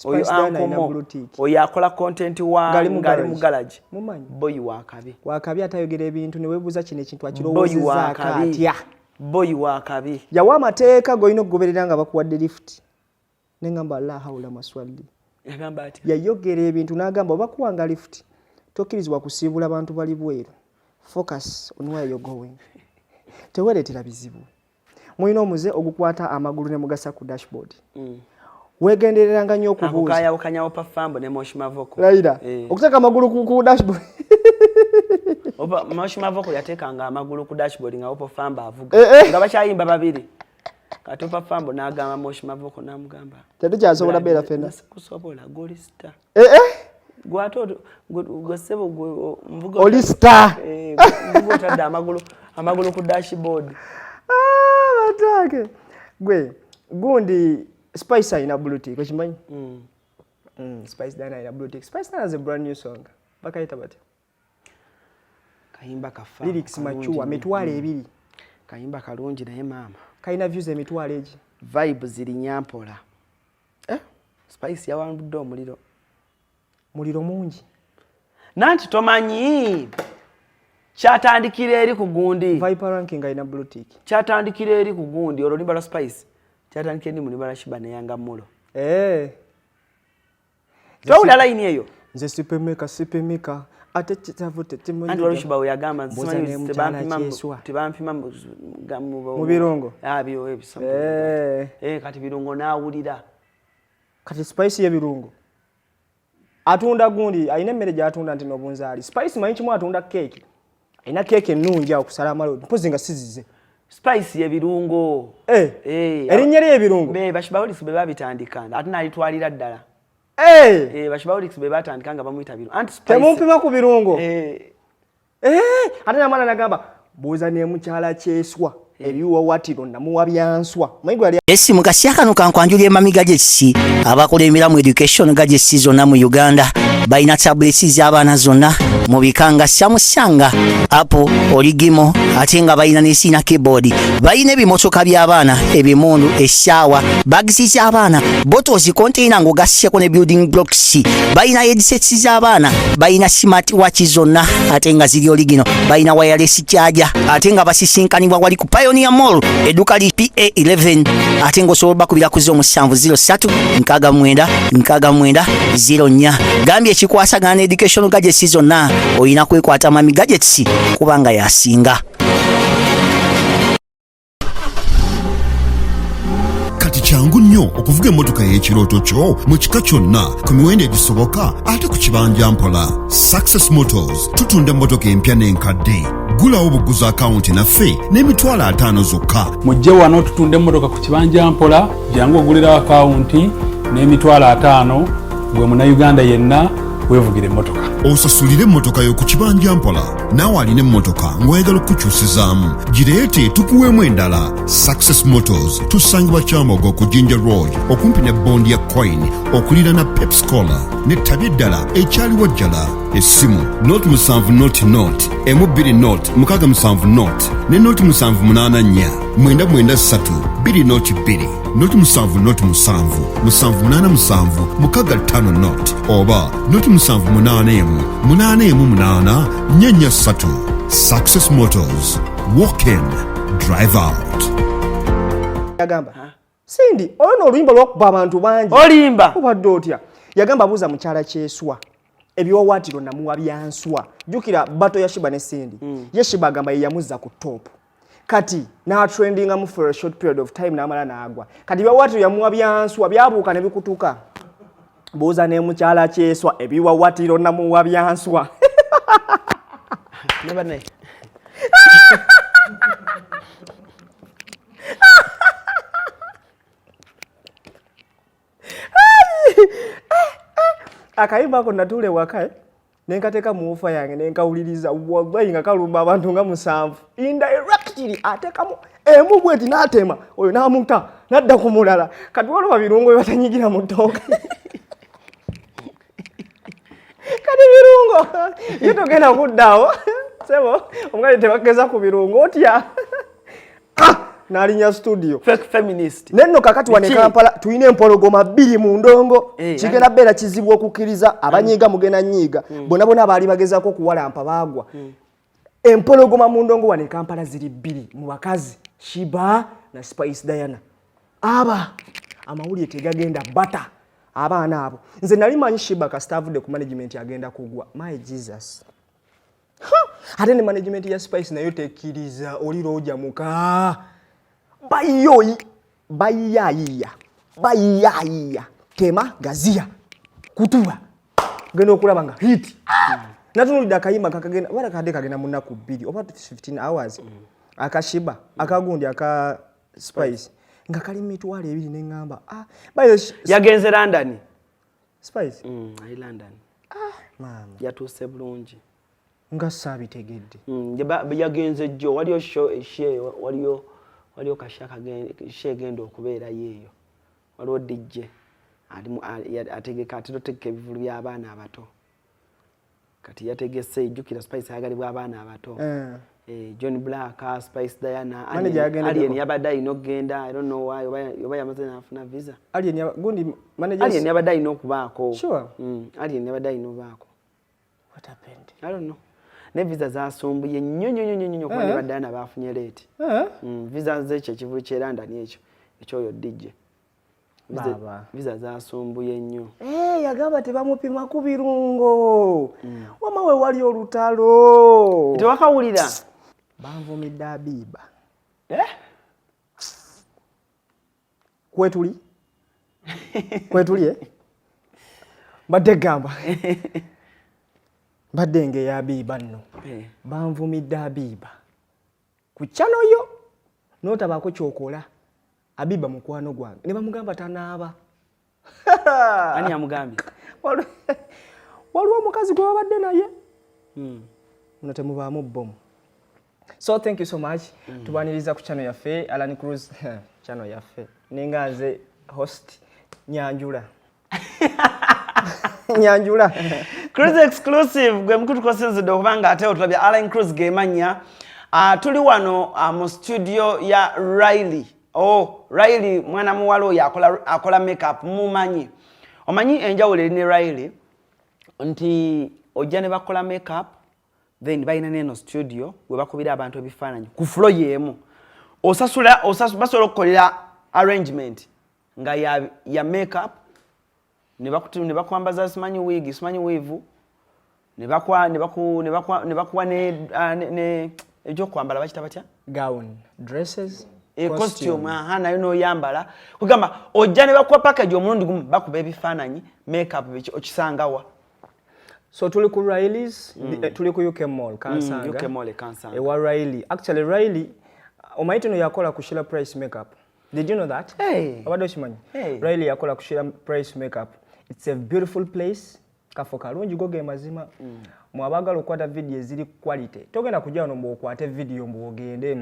S1: Oyo
S2: Spice Diana
S1: Uncle
S2: alina
S1: Mo,
S2: blue tick.
S1: oyo akola content wa
S2: Ngali mu
S1: ngali mu
S2: garage.
S1: garage.
S2: Mumanyi.
S1: Boy wa kabi.
S2: Wakabi, atayogera ebintu ne weebuuza kino ekintu
S1: Boy
S2: akirowoozezaako
S1: wa kabi.
S2: atya.
S1: Boy wa kabi.
S2: Yawa amateeka g'olina okugoberera nga bakuwadde lift. Neŋŋamba la haula maswali.
S1: Yagamba atya?
S2: Yayogera ebintu n'agamba obakuwanga lift tokkirizibwa kusiibula bantu bali bweru. Focus on where you're going. Teweereetera bizibu. Mulina omuze ogukwata amagulu ne mugasa ku dashboard. Weegendereranga nnyo
S1: Ako
S2: okubuuza.
S1: kayawukanyawo Pafambo ne Moshi Mavoko.
S2: Laira.
S1: Eh.
S2: Okuteeka amagulu ku dashboard.
S1: Opa Moshi Mavoko yateekanga amagulu ku dashboard nga Opa Fambo avuga.
S2: Eh, eh.
S1: Nga bakyayimba babiri. Kati Opa Fambo n'agamba Moshi Mavoko, n'amugamba,
S2: Tetukyasobola beera ffenna.
S1: "Sikusobola, goli star.
S2: Eh, eh.
S1: Gwe ate gwe ssebo gwe nvuga
S2: Oli star.
S1: Eh, nvuga otadde amagulu ku dashboard."
S2: Ah, bataake. Gwe gundi Spice alina blue tick, okimanyi? Spice Diana alina blue tick. Spice Diana has a brand new song. Bakayita batya?
S1: Kayimba kafa.
S2: Lyrics
S1: Kalungi
S2: mature,
S1: nnyo.
S2: 20,000.
S1: Kayimba kalungi naye maama.
S2: Kalina views emitwalo egi.
S1: Vibe ziri nyampola. Eh? Spice yawambudde omuliro.
S2: Muliro mungi.
S1: Nanti tomanyi kyatandikira eri ku gundi.
S2: Viper Ranking alina blue tick.
S1: Kyatandikira eri ku gundi, olwo oluyimba lwa Spice kyatandikira eri mu luyimba lwa Shiba neyanga mulo.
S2: Eh.
S1: Twawulira layini eyo.
S2: Nze sipimika, sipimika ate kitavu tekimanyi.
S1: Anti waliwo Shiba we yagamba nti
S2: Mbuuza
S1: simanyi
S2: ne mukyala Kyeswa.
S1: tebampima
S2: Mu birungo.
S1: Ah, ebyo, something like that.
S2: Eh.
S1: Eh, kati birungo n'awulira.
S2: Kati Spice ye birungo. Atunda gundi, alina emmere gy'atunda nti n'obunzaali. Spice manyi kimu, atunda keeki. Alina keeki ennungi awo kusala amalodi. Mpozi nga sizize.
S1: Spice ye birungo.
S2: Eh.
S1: Eh,
S2: Erinnya lye ebirungo.
S1: Be Bashibaholics be babitandika ate n'alitwalira ddala.
S2: Eh.
S1: Eh, Bashibaholics be batandika nga bamuyita birungo. Anti Spice.
S2: Temumpima ku birungo.
S1: Eh,
S2: Eh, ate namwana nagamba buuza ne mukyala Kyeswa ebiwawatiro namuwa byanswa. Manyi gwe yali
S5: Esi mu kasya kano kankwanjula Emami Gadgets, abakulembera mu education gadgets zonna mu Uganda. Balina tablets z'abaana zonna mu bika nga Samsung, Apple, Origimo, ate nga balina ne sina keyboard. Balina ebimotoka by'abaana, ebimundu, essaawa, bags z'abaana, bottles, container ng'ogasseko ne building blocks. Balina headsets z'abaana, balina smart watch zonna ate nga ziri original, balina wireless charger, ate nga basisinkanibwa wali ku Pioneer Mall, edduka li PA11, ate ng'osobola bakubira ku 0703 69 69 04. Gambye ekikwasagana ne education gadgets zonna olina kwekwata Mami Gadgets kubanga yasinga.
S6: Kati kyangu nnyo okuvuga emmotoka y'ekirooto kyo mu kika kyonna ku miwendo egisoboka ate ku kibanja mpola. Success Motors tutunda emmotoka empya n'enkadde. Gulawo buguza akawunti naffe n'50,000 zokka.
S7: Mujje wano tutunda emmotoka ku kibanja mpola. Jangu ogulirawo akawunti n'50,000, gwe Munnayuganda yenna weevugira emmotoka.
S6: Osasulire emmotoka yo ku kibanja mpola. Naawe alina emmotoka ng'oyagala okukyusizaamu, gireete tukuweemu endala. Success Motors tusangibwa Kyambogo ku Jinja Road, okumpi ne bondi ya Coin, okuliraana Pepsi Cola, n'ettabi eddala ekyaliwo jjala. Essimu 0 7 0 0 1 2 0 6 7 0 ne 0 7 8 4 9 9 3 2 0 2, 0 7 0 7 7 8 7 6 5 0 oba 0 7 8 1 8 1 8 4 4 3. Success Motors, walk in, drive out.
S2: Yagamba Cindy, olwo n'oluyimba lwakuba abantu bangi.
S1: Olimba.
S2: Obadde otya? Yagamba buuza mukyala Kyeswa, ebiwawaatiro namuwa byanswa. Jjukira battle ya Sheebah ne Cindy. Ye Sheebah agamba ye yamuzza ku top, kati n'atrendingamu for a short period of time n'amala n'agwa. Kati ebiwawaatiro yamuwa byanswa, byabuuka ne bikutuka. Buuza ne mukyala Kyeswa, ebiwawaatiro namuwa byanswa.
S1: Ne bannaye.
S2: Akayimba ako natuula ewaka, nenkateeka mu woofer yange nenkawuliriza. Wallahi nga kalumba abantu nga musanvu indirectly, ateekamu emu bweti n'atema oyo n'amuta n'adda ku mulala. Kati waliwo Birungo bye batanyigira mu ttooke. Kati Birungo ye togenda kuddaawo sebo, omugali tebageza ku Birungo otya? Ah! N'alinnya studio.
S1: Fake feminist.
S2: Nenno kakati wano e
S1: Biki?
S2: Kampala tulina empologoma bbiri mu ndongo.
S1: Eh,
S2: kigenda beera kizibu okukkiriza abanyiiga, mugenda nyiiga. Bonna bonna baali bagezaako okuwalampa baagwa. Empologoma mu ndongo wano e Kampala ziri bbiri mu bakazi, Sheebah na Spice Diana. Aba amawulire tegagenda bata abaana abo. Nze nali manyi Sheebah kasita avudde ku management agenda kugwa. My Jesus! Ha! Ate ne management ya Spice nayo tekkiriza oli loojamuka bayiyoyi bayiyayiya bayiyayiya tema gaziya kutuba genda okulaba nga hit. Natunulidde akayimba kakagenda oba kadde kagenda mu nnaku 2 oba 15 hours, aka Sheebah, akagundi aka Spice nga kali 20,000, neŋŋamba, ah, by the
S1: Yagenze London.
S2: Spice?
S1: Ali London.
S2: Maama.
S1: Yatuuse bulungi.
S2: Nga saabitegedde.
S1: Yagenze jjo, waliyo show show waliyo kasha show egenda okubeerayo eyo. Waliwo DJ alimu ategeka, atera otegeka ebivulu by'abaana abato. Kati yategese, jjukira Spice ayagalibwa abaana abato. Eh, John Black, Spice Diana,
S2: Manager yagendeddeko.
S1: Alien yabadde alina okugenda, I don't know why, oba yamaze n'afuna visa.
S2: Alien gundi manager.
S1: Alien yabadde alina okubaako.
S2: Sure.
S1: Alien yabadde alina okubaako.
S2: What happened?
S1: I don't know. Ne visa zasumbuye nnyo nnyo nnyo nnyo kuba ne ba Diana bafunye late. Visa z'ekyo ekivulu ky'e London ekyo ekyoyo DJ.
S2: Baaba.
S1: Visa zasumbuye nnyo.
S2: Eh, yagamba tebamupima ku birungo. Wama we wali olutalo.
S1: Tewakawulira?
S2: Banvumidde Abiba.
S1: Eh?
S2: Kwetuli? Kwetuli, eh? Mbadde gamba. Mbadde ngeya Abiba nno. Banvumidde Abiba. Ku channel yo n'otabaako ky'okola. Abiba mukwano gwange. Ne bamugamba tanaaba.
S1: Ani amugambye?
S2: Waliwo omukazi gwe babadde naye. Muno temubaamu bbomu. So thank you so much. Tubaniriza ku channel yaffe Alan Cruz, channel yaffe. Ninga nze host Nyanjula. Nyanjula.
S1: Cruise Exclusive gwe mukutu kosinzidde okuba nga ate otulabye. Allen Cruise gemanya. Tuli wano mu studio ya Riley. Oh, Riley mwana muwala oyo akola makeup, mumanyi. Omanyi enjawulo eri ne Riley nti ojja ne bakola makeup, then balina neno studio we bakubira abantu ebifaananyi ku floor y'emu. Osasula, basobola okukolera arrangement nga ya makeup ne bakwambaza simanyi wig, simanyi weave, ne bakuwa ne ebyokwambala bakita batya?
S2: Gown, dresses.
S1: Costume, aha, nayo n'oyambala. Kugamba ojja ne bakuwa package omulundi gumu, bakuba ebifaananyi, makeup, biki. Okisangawa?
S2: So tuli ku Riley's, tuli ku UK Mall Kansanga.
S1: UK Mall e Kansanga.
S2: Ewa Riley. Actually Riley, omanyi tino yakola ku Sheila Price makeup. Did you know that?
S1: Hey.
S2: Obadde okimanyi?
S1: Hey.
S2: Riley yakola ku Sheila Price makeup. It's a beautiful place. Kafo kalungi, go ge mazima. Mwabaagala okukwata video eziri quality. Togenda kujja wano mbu okwate video mbu ogende.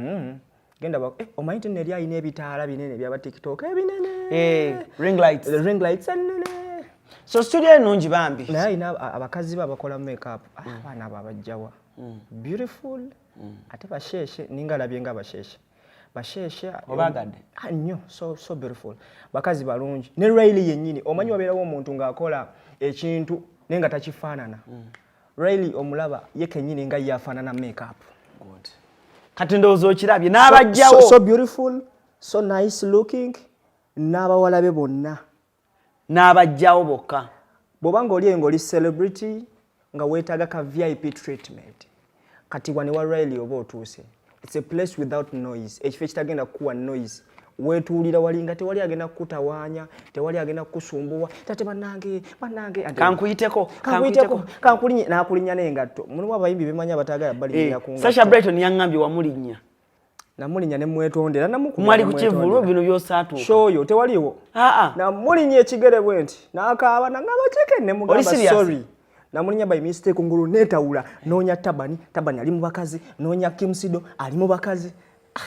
S2: Genda omanyi tino eri alina ebitaala binene byaba TikTok ebinene.
S1: Ring lights.
S2: The ring lights enene.
S1: So studio ennungi bambi.
S2: Naye alina abakazi be abakola makeup. Ah, abaana abo abajjawa beautiful, ate basheeshe, ninga alabye nga basheeshe basheeshe.
S1: Obaagadde?
S2: Ah, nnyo, so, so beautiful, bakazi balungi. Ne Riley yennyini, omanyi wabeerawo omuntu ng'akola ekintu naye nga takifaanana. Riley omulaba ye kennyini nga ye afaanana makeup.
S1: Kati ndowooza okirabye n'abajjawo.
S2: So beautiful, so nice looking, n'abawala be bonna.
S1: N'abajjawo bokka.
S2: Bw'oba ng'oli eyo ng'oli celebrity nga weetaaga ka VIP treatment, kati wano wa Riley oba otuuse. It's a place without noise, ekifo ekitagenda kukuwa noise. Weetuulira wali nga tewali agenda kukutawaanya, tewali agenda kukusumbuwa. Tate bannange, bannange,
S1: Kankuyiteko.
S2: Kankuyiteko, kankulinye, n'akulinnya n'engatto. Mulimu abayimbi bemanyi abatagala balinnyira ku
S1: Sasha
S2: ngatto.
S1: Brighton yaŋŋambye wamulinnya.
S2: Namulinnya ne mwetondera, namukubira.
S1: Mwali
S2: Ne
S1: ku kivvulu.
S2: mwetondera.
S1: Bino by'osaatuuka.
S2: Shoyo tewaliwo.
S1: Aa.
S2: Namulinnya ekigere bwe nti n'akaaba, nangamba keke ne
S1: Oli
S2: mugamba
S1: serious?
S2: sorry, namulinnya by mistake. Ngulu neetawula, noonya Tabani, Tabani ali mu bakazi, noonya Kimsido ali mu bakazi. Ah.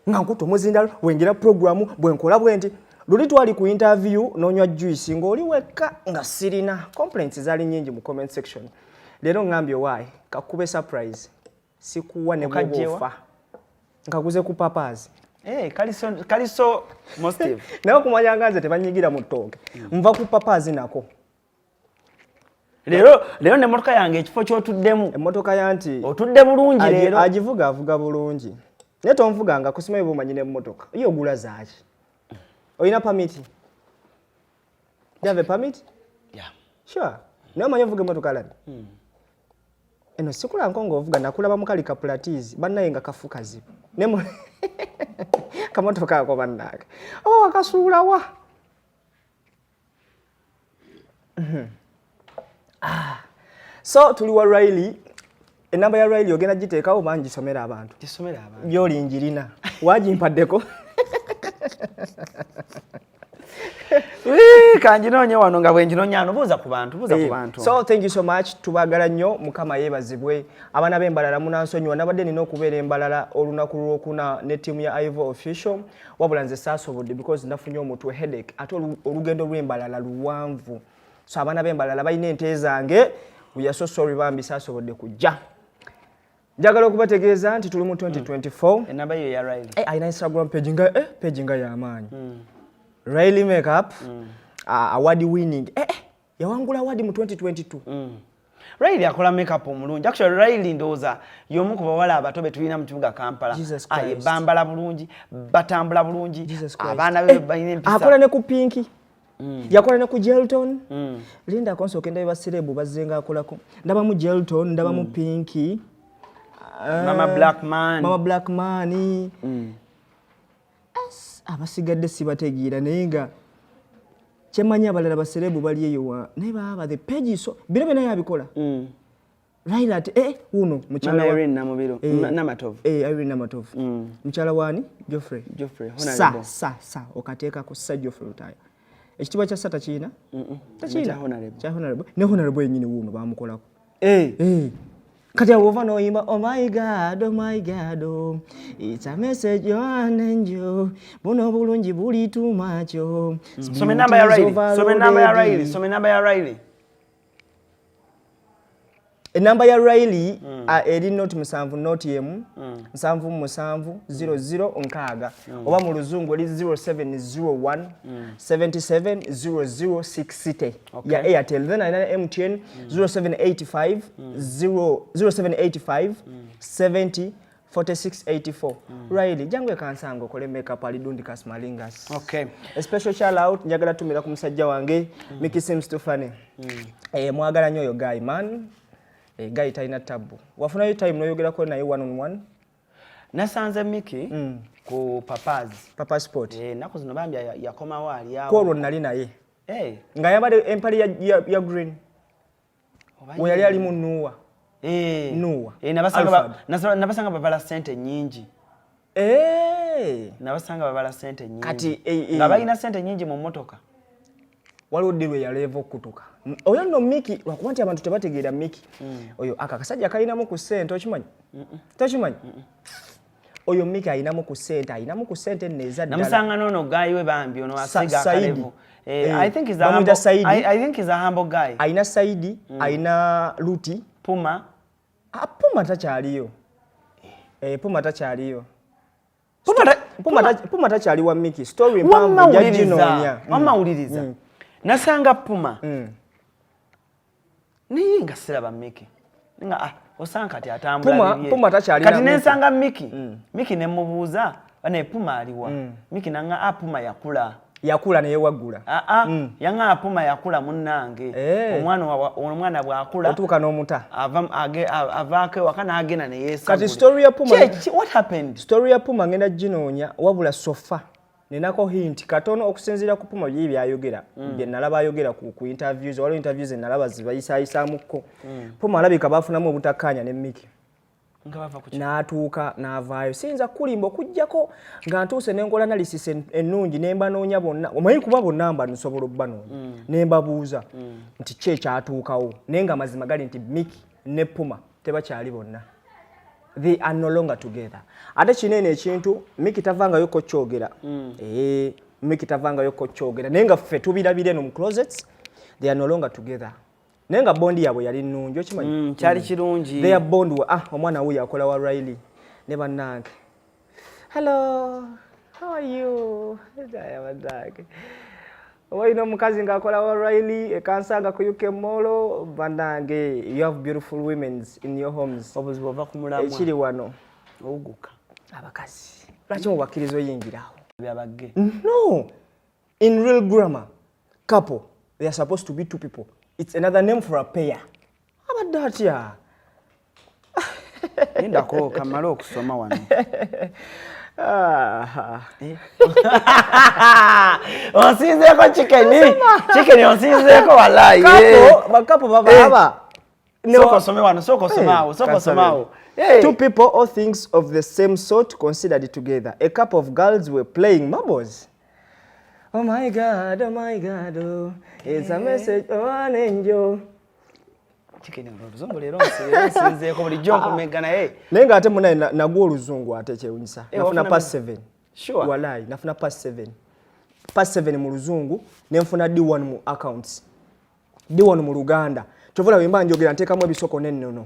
S2: Nga nkuta omuzindalo wengira programu bwe nkola bwe nti. Luli twali ku interview n'onywa juice ng'oli wekka nga sirina. Complaints zaali nnyingi mu comment section. Leero ngambye owaayi kakube surprise, sikuwa ne bwoba
S1: Okajjewa?
S2: ofa. Nkaguze ku Papazi.
S1: Eh, kaliso positive.
S2: Naye okumanya nga nze tebanyigira mu ttooke, nva ku Papazi nako.
S1: Leero nemmotoka yange ekifo ky'otuddemu.
S2: Emmotoka yanti
S1: Otudde bulungi leero.
S2: Agivuga, avuga bulungi, naye tonvuganga kusimayo bumanyi n'emmotoka ye ogula zaaki? Olina permit? Do you have a permit?
S1: Yeah.
S2: Sure. Naye omanyi ovuga emmotoka labi eno? Sikulanko ng'ovuga, nakulaba mukali ka Platiz bannaye nga kafu kazibu. Ne kamotoka ako bannange oba wakasuulawa? Ah. So tuli wa Riley. Enamba ya Riley ogenda giteekawo oba ngisomera abantu?
S1: Kisomera abantu.
S2: Gyoli njirina, wagimpaddeko.
S1: Wii, kanjinoonye wano nga bwe njinoonya ano. Buuza ku bantu, buuza ku bantu.
S2: So thank you so much, tubagala nnyo, Mukama yeebazibwe. Abaana b'Embalala munansonyiwa, nabadde nina okubeera Embalala olunaku lwokuna ne ttiimu ya Ivo Official, wabula nze saasobodde because nafunye omutwe, headache, ate olugendo lw'Embalala luwanvu. So abaana b'Embalala balina ente zange, we are so sorry bambi, saasobodde kujja. Njagala okubategeeza nti tuli mu 2024.
S1: Enamba yo ya Riley.
S2: Alina Instagram page nga page nga y'amaanyi, Riley Makeup, award winning, yawangula award mu 2022.
S1: Riley akola makeup omulungi. Actually Riley ndowooza y'omu ku bawala abato be tulina mu kibuga Kampala.
S2: Jesus
S1: Aye,
S2: Christ.
S1: bambala bulungi, batambula bulungi.
S2: Jesus Christ.
S1: Abaana be balina empisa.
S2: Akola ne ku Pinky, yakola ne ku Jelton. Linda konsooke ndabe ba celeb bazzenga akolako. Ndabamu Jelton, ndabamu Pinky.
S1: Mama Black Man.
S2: Mama Black Man. Abasigadde sibategeera, naye nga kyemanyi abalala ba celeb bali eyo wa naye baaba the page. So biro byonna yabikola Raila ati wuno mukyala
S1: Mama Irene Namubiru, Namatovu.
S2: Irene Namatovu. Mukyala wani? Geoffrey.
S1: Geoffrey,
S2: sa
S1: honorable.
S2: Sa okateekako sa Geoffrey Lutaaya. Ekitiibwa kya sa takiina, takiina.
S1: Kya honorable.
S2: Kya honorable, ne honorable yennyini wuuno bamukolako.
S1: Eh.
S2: Kati awo ova n'oyimba, "Oh my God, oh my God, oh. It's a message, you're an angel. Buno bulungi buli too much, oh."
S1: Soma enamba ya Riley. Soma enamba ya Riley. Soma enamba ya Riley.
S2: Enamba ya Riley eri 07 0 1 77 00 6, oba mu luzungu eri 0701 77 00 60 ya Airtel. Then alina MTN, 0785 0 0785 70 4684. Riley, jangu ekansanga okole makeup, ali Dundicus Malingas. A special shout out njagala tumira ku musajja wange Mickey Sims Tufane. Mwagala nnyo oyo guy, man. Guy talina tabbu. Wafunayo time n'oyogerako naye one on one?
S1: Nasanze Mickey ku Papazi.
S2: Papa Sport.
S1: Ennaku zino bambi yakomawo ali awo.
S2: Kwolwo nali naye nga yambadde empale ya green.
S1: Oba
S2: we yali ali mu Nuwa. Nuwa.
S1: Nabasanga
S2: Alphard.
S1: Nabasanga babala sente nnyingi. Nabasanga babala sente nnyingi.
S2: Kati,
S1: nga balina sente nnyingi mu mmotoka.
S2: Waliwo ddi lwe yaleeva okutuka oyo nno Miki, lwakuba nti abantu tebategeera Miki oyo aka akasajja kalinamu ku ssente. Okimanyi tokimanyi? Oyo Miki alinamu ku ssente, alinamu ku ssente nno eza ddala.
S1: Namusanga n'ono guy we bambi ono asiga
S2: Saidi.
S1: akalevu. I think he's a
S2: Bamuyita
S1: humble,
S2: Saidi.
S1: I think he's a humble guy.
S2: Alina Saidi, alina Luti.
S1: Puma.
S2: Ah, Puma takyaliyo. Puma takyaliyo.
S1: Puma
S2: Puma takyali wa Miki. Story mpanvu,
S1: Wamma wuliriza.
S2: njaginoonya.
S1: Wamma wuliriza. Nasanga Puma. Naye nga siraba Miki. Nga osanga kati atambula bibye.
S2: Puma takyalina
S1: Kati
S2: Miki.
S1: nensanga Miki. Miki ne mubuuza, bane Puma aliwa? Miki nanga Puma yakula.
S2: Yakula neyewaggula.
S1: Yanga Puma yakula munnange. Omwana bw'akula
S2: otuuka n'omuta.
S1: Avaako ewaka n'agenda ne yeesagula.
S2: Kati story ya Puma
S1: What happened?
S2: Story ya Puma ngenda ginoonya, wabula so far ninako hint katono okusinziira ku Puma bye byayogera, bye nalaba ayogera ku interviews. Waliwo interviews enalaba zibayisaayisaamukko. Puma alabika baafunamu obutakkaanya ne Miki.
S1: Nga bava ku ki?
S2: N'atuuka n'avaayo. Siyinza kulimba okuggyako nga ntuuse nenkola analysis ennungi ne mbanoonya bonna. Omanyi kuba bonna mba nsobola obbanoonya ne mbabuuza nti ki ekyatuukawo, naye nga amazima gali nti Miki ne Puma tebakyali bonna, they are no longer together. Ate kino eno ekintu Miki tavangayo ko kyogera. Miki tavangayo ko kyogera, naye nga ffe tubirabira eno mu closets, they are no longer together, naye nga bond yaabwe yali nnungi, okimanyi?
S1: Kyali kirungi.
S2: Their bond omwana wuyo akola wa Riley ne bannange. Hello, how are you? Aya, bannange, oba olina omukazi ng'akola wa Riley ekansanga ku UK Mall, bannange, you have beautiful women in your homes.
S1: Obuzibu ova ku mulamwa.
S2: Ekiri wano
S1: Owuguka.
S2: Abakazi lwaki mubakkiriza oyingirawo?
S1: Byabagge.
S2: No, in real grammar, couple, they are supposed to be two people. It's another name for a pair. Abadde atya?
S1: Lindako kamale okusoma wano.
S2: Ah.
S1: Onsinzeeko chicken. Chicken onsinzeeko wallahi.
S2: Couple, ba couple baba aba.
S1: Sooka osome wano, sooka osome awo, sooka osome awo. Hey.
S2: Two people or things of the same sort considered together. A couple of girls were playing marbles. Oh my God, oh my God, oh. It's a message of an angel.
S1: Chicken oluzungu leero onsinzeeko, bulijjo nkumegga naye.
S2: Naye ng'ate munaye nagwa oluzungu ate kyewunyisa.
S1: Eh,
S2: Nafuna
S1: wafuna
S2: pass 7.
S1: Sure.
S2: Walai, nafuna pass 7. Pass 7 mu luzungu, ne nfuna D1 mu accounts. D1 mu Luganda. Kyova olaba mba njogera nteekamu ebisoko n'ennono.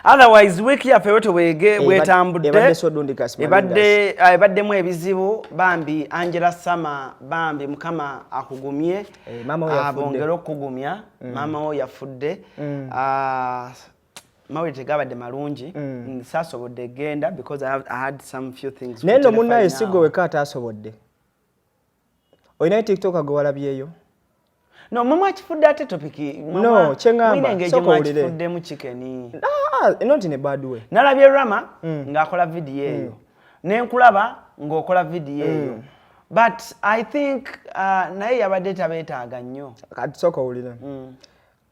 S1: Otherwise week yaffe bwetyo bwege bwetambudde.
S2: Ebadde so Dundicus Malingas.
S1: Ebaddemu ebizibu bambi. Angela Sama, bambi Mukama akugumye.
S2: Maama we yafudde.
S1: Abongere okukugumya. Maama wo yafudde. Mawulire tegabadde malungi. Saasobodde genda because I had some few things
S2: Naye nno
S1: ku
S2: munnaye
S1: terefayina
S2: si gwe
S1: awo.
S2: wekka ataasobodde. Olinayo TikTok gwe walabyeyo?
S1: No, mwe mwakifudde ate topic.
S2: No, kye ŋŋamba,
S1: Mulina engeri gye
S2: sooka owulire.
S1: mwakifuddemu chicken.
S2: Ah, not in a bad way.
S1: Nalabye Rama ng'akola vidiyo eyo, nenkulaba ng'okola vidiyo eyo, but I think naye yabadde tabeetaaga nnyo.
S2: Kati sooka owulire.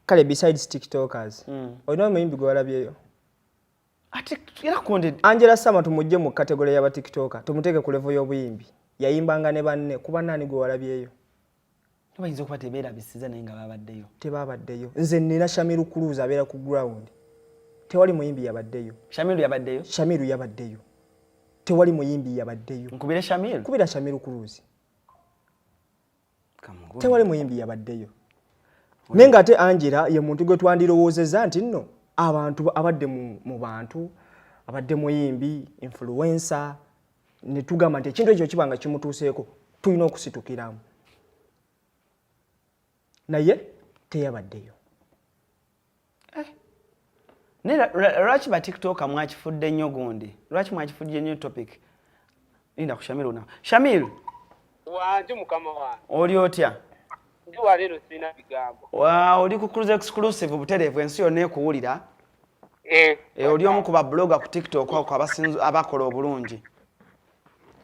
S2: Kale besides TikTokers, olina omuyimbi gwe walabyeyo?
S1: Ate era konde.
S2: Angela Sama tumugye mu category y'aba TikToker, tumuteeke ku level y'obuyimbi. Yayimbanga ne banne, kuba naani gwe walabyeyo?
S1: Bayinza okuba tebeerabisiza naye nga babaddeyo.
S2: Tebabaddeyo. Nze nina Shamiru Cruz abeera ku ground. Tewali muyimbi yabaddeyo.
S1: Shamiru yabaddeyo.
S2: Shamiru yabaddeyo. Tewali muyimbi yabaddeyo.
S1: Nkubire Shamiru?
S2: Kubira Shamiru Cruz.
S1: Kamugule.
S2: Tewali muyimbi yabaddeyo. Naye ng'ate Angela ye muntu gwe twandirowoozezza nti nno abantu abadde mu bantu, abadde muyimbi, influencer, ne tugamba nti ekintu ekyo kiba nga kimutuuseeko tulina okusitukiramu, naye teyabaddeyo.
S1: Naye lwaki ba TikToker mwakifudde nnyo gundi? Lwaki mwakifudde nnyo topic? Linda ku Shamil una. Shamil.
S8: Wanje, mukama wange.
S1: Oli otya?
S8: Ndi waleero, sirina bigambo.
S1: Wa oli ku Cruise Exclusive butereevu, ensi yonna ekuwulira.
S8: Eh.
S1: E, oli omu ku ba blogger ku TikTok ako abasinze abakola obulungi.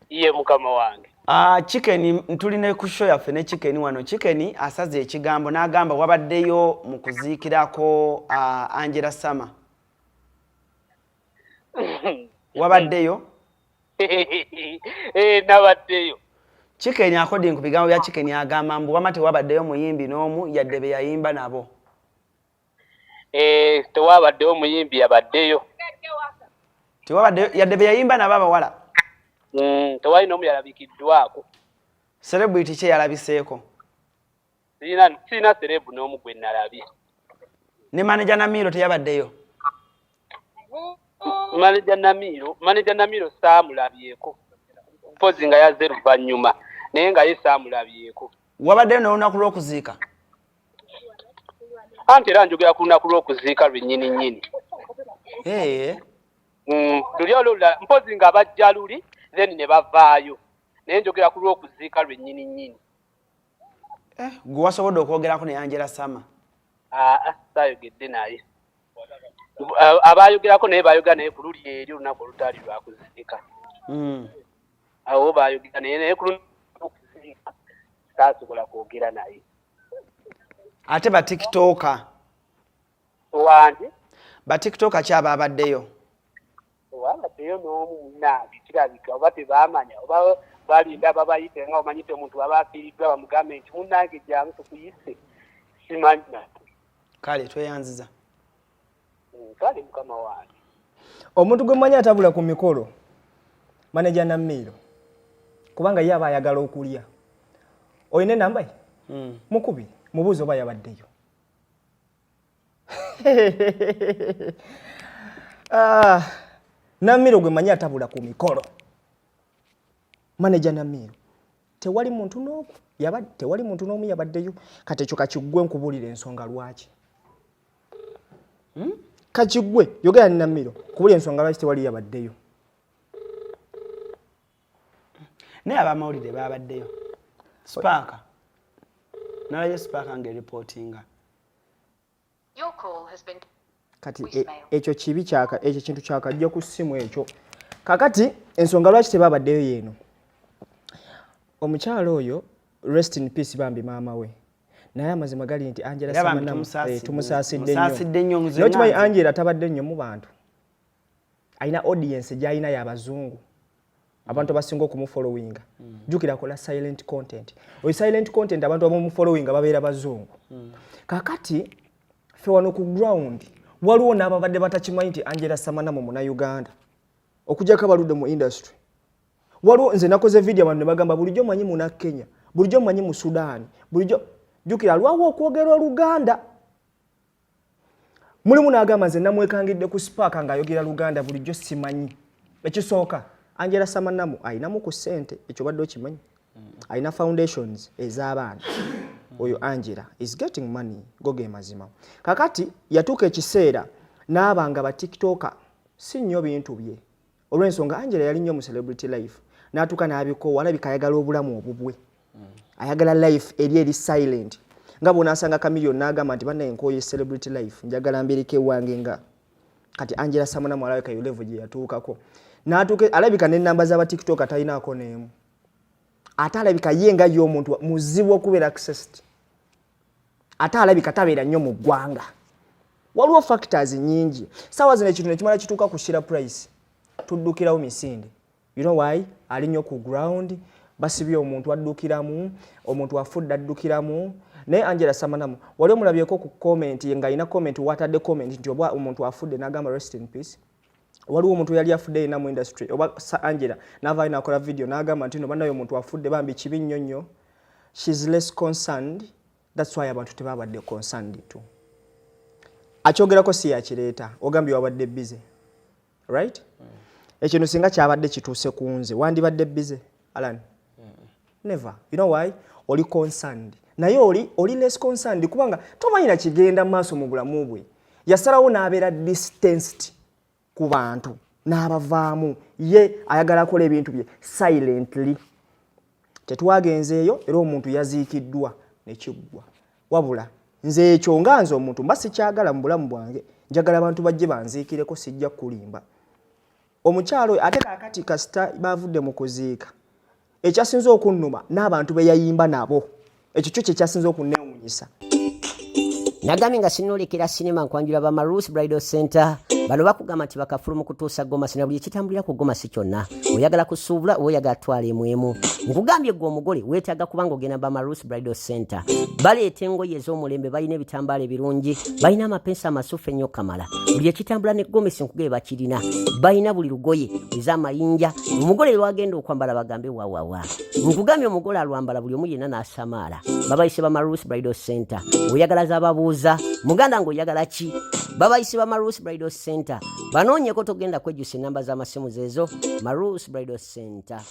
S8: Iye, mukama wange.
S1: Ah, Chicken, tulina ku show yaffe ne Chicken wano. Chicken asaze ekigambo n'agamba wabaddeyo mu kuziikirako Angela Sama. Wabaddeyo?
S8: Eh, nabaddeyo.
S1: Chicken, according ku bigambo bya Chicken, agamba mbu wama tewabaddeyo muyimbi n'omu yadde be yayimba nabo.
S8: Eh, tewabaddeyo muyimbi yabaddeyo.
S1: Tewabaddeyo yadde be yayimba nabo abawala.
S8: Tewali n'omu yalabikiddwako.
S1: Celebrity ki yalabiseeko?
S8: Sirina celeb n'omu gwe nalabye.
S1: Ne manager Namiro teyabaddeyo?
S8: Manager Namiro saamulabyeko, mpozi nga yazze luvannyuma, naye nga ye saamulabyeko.
S1: Wabaddeyo n'olunaku lw'okuziika?
S8: Anti era njogera ku lunaku lw'okuziika lwennyini nnyini.
S1: Ee.
S8: Luli olulala mpozi nga bajja luli, then ne bavaayo, naye njogera ku lw'okuziika lwennyini nnyini.
S1: Gwe wasobodde okwogerako ne Angela Sama?
S8: Aa, saayogedde naye. Abayogerako naye bayogera naye ku luli eri olunaku olutaali lwakuziika. Awo bayogera naye, naye ku lunaku lw'okuziika saasobola kwogera naye.
S1: Ate ba TikToker?
S8: Wange?
S1: Ba TikToker ki abaabaddeyo?
S8: Tewabaddeyo n'omu, munnange. Kirabika oba tebaamanya oba balinda babayite, nga omanyi nti omuntu baba afiiriddwa bamugambe nti munnange jangu tukuyise, simanyi.
S1: Kale, tweyanziza.
S8: Kale, mukama wange.
S2: Omuntu gwe mmanyi atabula ku mikolo, manager Namiiro, kubanga ye aba ayagala okulya. Olina enamba ye? Mukubi mubuuzi oba yabaddeyo. Ah, Namiiro gwe manyi atabula ku mikolo, manager Namiiro. Tewali muntu n'omu tewali muntu n'omu yabaddeyo. Kati ekyo kakiggwe, nkubuulira ensonga lwaki. Kakiggwe, yogera ne Namiiro kubulira ensonga lwaki tewali yabaddeyo.
S1: Naye abamawulire babaddeyo. Spark, nalabye Spark ng'eripootinga.
S2: Kati ekyo kibi kyaka, ekyo kintu kyakajja ku ssimu ekyo. Kakati ensonga lwaki tebabaddeyo yeeno: omukyalo oyo, rest in peace, bambi maama we, naye amazima gali nti Angela
S1: Era bambi
S2: Samanamu,
S1: tumusaasidde.
S2: Tumusaasidde
S1: Musaasidde nnyo,
S2: nnyo.
S1: nze
S2: Naye okimanyi,
S1: nange.
S2: Angela tabadde nnyo mu bantu, alina audience gy'alina y'abazungu, abantu abasinga okumufollowinga. Jjukira akola silent content. Oyo silent content, abantu abamufollowinga babeera bazungu. Kakati ffe wano ku ground waliwo n'ababadde batakimanyi nti Angela Samanamu Munauganda, okujjako abaludde mu industry. Waliwo nze nakoze video, abantu ne bagamba bulijjo manyi muna Kenya, bulijjo manyi mu Sudan, bulijjo. Jjukira alwawo okwogera Oluganda. Mulimu n'agamba nze namwekangidde ku Spark ng'ayogera Luganda, bulijjo simanyi. Ekisooka, Angela Samanamu ayinamu ku ssente, ekyo badde okimanyi? Alina foundations ez'abaana. Oyo Angela is getting money, go ge mazima. Kakati yatuuka ekiseera n'aba nga ba TikToker si nnyo bintu bye, olw'ensonga Angela yali nnyo mu celebrity life, n'atuuka n'abikoowa. Alabika ayagala obulamu obubwe, ayagala life eri silent, nga bw'onaasanga Chameleone n'agamba nti bannaye nkooye celebrity life, njagala mbireko ewange. Nga kati Angela Samanamu alabika yo level gye yatuukako, n'atuuka alabika n'ennamba z'aba TikTok talinaako n'emu. Ate alabika ye nga ye omuntu muzibu okubeera accessed, ate alabika tabeera nnyo mu ggwanga. Waliwo factors nyingi. Saawa zino ekintu nekimala kituuka ku Shira Price, tuddukirawo misinde. You know why? Ali nnyo ku ground, basibye omuntu addukiramu, omuntu afudde addukiramu. Naye Angela Samanamu wali omulabyeko ku comment ng'alina comment, watadde comment nti oba omuntu afudde n'agamba rest in peace? Waliwo omuntu yali afudde yena mu industry oba sa Angela n'avaayo n'akola video n'agamba nti no bannaye omuntu afudde, bambi kibi nnyo nnyo. She's less concerned. That's why abantu tebabadde concerned to akyogerako, si yakireeta. Ogambye wabadde busy, right? Ekintu singa kyabadde kituuse ku nze, wandibadde busy, Alan? Never. You know why? Oli concerned, naye oli less concerned kubanga tomanyi nakigenda maaso mu bulamu bwe. Yasalawo n'abeera distanced ku bantu n'abavaamu. Ye ayagala akola ebintu bye silently. Tetwagenzeeyo, era omuntu yaziikiddwa nekiggwa. Wabula nze ekyo nga nze omuntu mba sikyagala mu bulamu bwange. Njagala abantu bajje banziikireko, sijja kulimba. Omukyalo oyo ate kaakati kasita bavudde mu kuziika, ekyasinze okunnuma n'abantu be yayimba nabo, ekyo kyo kyekyasinze okunneewunyisa.
S9: Nagambye nga sinolekera sinema, nkwanjula ba Marus Bridal Center. Bano bakugamba nti bakafulu mu kutuusa gomasi na buli ekitambulira ku gomasi kyonna. Oyagala kusuubula oba oyagala twala emu emu, nkugambye gwe omugole weetaaga kubanga ogenda ba Marus Bridal Center. Baleeta engoye ez'omulembe, balina ebitambaala ebirungi, balina amapensa amasufu ennyo kamala. Buli ekitambula ne gomesi nkugee bakirina. Balina buli lugoye ez'amayinja, omugole lwagenda okwambala bagambe wawawa. Nkugambye omugole alwambala buli omu yenna n'asamaala. Babayise ba Marus Bridal Center. Oyagala zababuuza muganda ng'oyagala ki? Babayise ba Marus Bridal Center, banoonyeko, togenda kwejjusa. Enamba z'amasimu zeezo, Marus Bridal Center.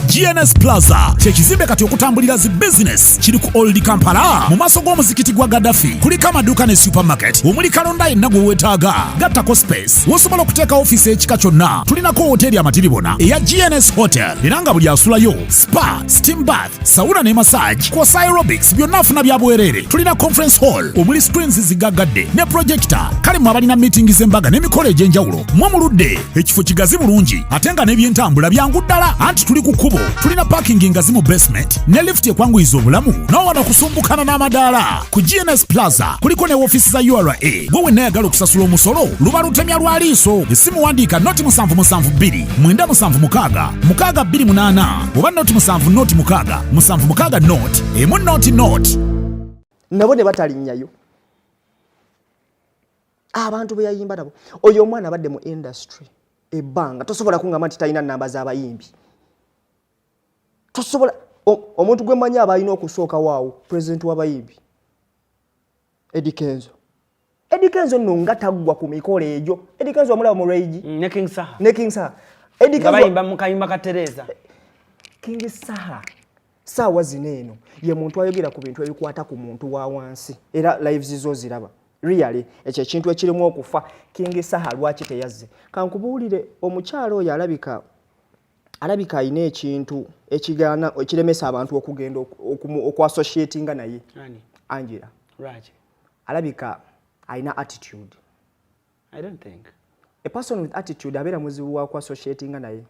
S3: GNS Plaza kyekizimbe kati okutambulira zi business kiri ku Old Kampala mu maaso g'omuzikiti gwa Gaddafi. Kuliko amaduuka ne supermarket omuli kalonda yenna gwe weetaaga, gattako space wosobola okuteeka ofiisi ekika kyonna. Tulinako woteeri amatiribona eya GNS Hotel, era nga buli asulayo spa, steam bath, sauna ne massage kwosa aerobics byonna afuna bya bwereere. Tulina conference hall omuli screens zigaggadde ne projector. Kale mwe abalina meeting z'embaga n'emikolo egy'enjawulo, mwe muludde. Ekifo kigazi bulungi ate nga n'ebyentambula byangu ddala, anti tuli ku kkubo. Tulina parking ngazi mu basement ne lift ekwanguyiza obulamu n'owano okusumbukana n'amadaala. Ku GNS Plaza kuliko ne woofiisi za URA. Gwe wenna ayagala okusasula omusolo, luba lutemya lwa liiso. Essimu wandiika 072 976 628 oba 0 7 0 6 7 6 0 1 0 0.
S2: Nabo ne batalinnyayo abantu be yayimba nabo. Oyo omwana abadde mu industry ebbanga, tosobola kungamba nti talina namba z'abayimbi. Tosobola. Omuntu gwe mmanyi aba alina okusooka waawo, president w'abayimbi Eddy Kenzo. Eddy Kenzo nno nga taggwa ku mikolo egyo. Eddy Kenzo omulaba mu rage.
S1: Ne King Saha.
S2: Ne King Saha. Eddy
S1: nga
S2: Kenzo
S1: bayimba mu kayimba ka Tereza.
S2: King Saha saawa zino eno ye muntu ayogera ku bintu ebikwata ku muntu wa wansi, era lives zo ziraba. Really, ekyo ekintu ekirimu okufa. King Saha lwaki teyazze? Kankubuulire, omukyalo oyo alabika alina ekintu ekigaana, ekiremesa abantu okugenda okuassociatinga naye.
S1: Ani?
S2: Angela.
S1: Lwaki?
S2: Alabika alina attitude.
S1: I don't think.
S2: A person with attitude abeera muzibu wa kuassociatinga naye.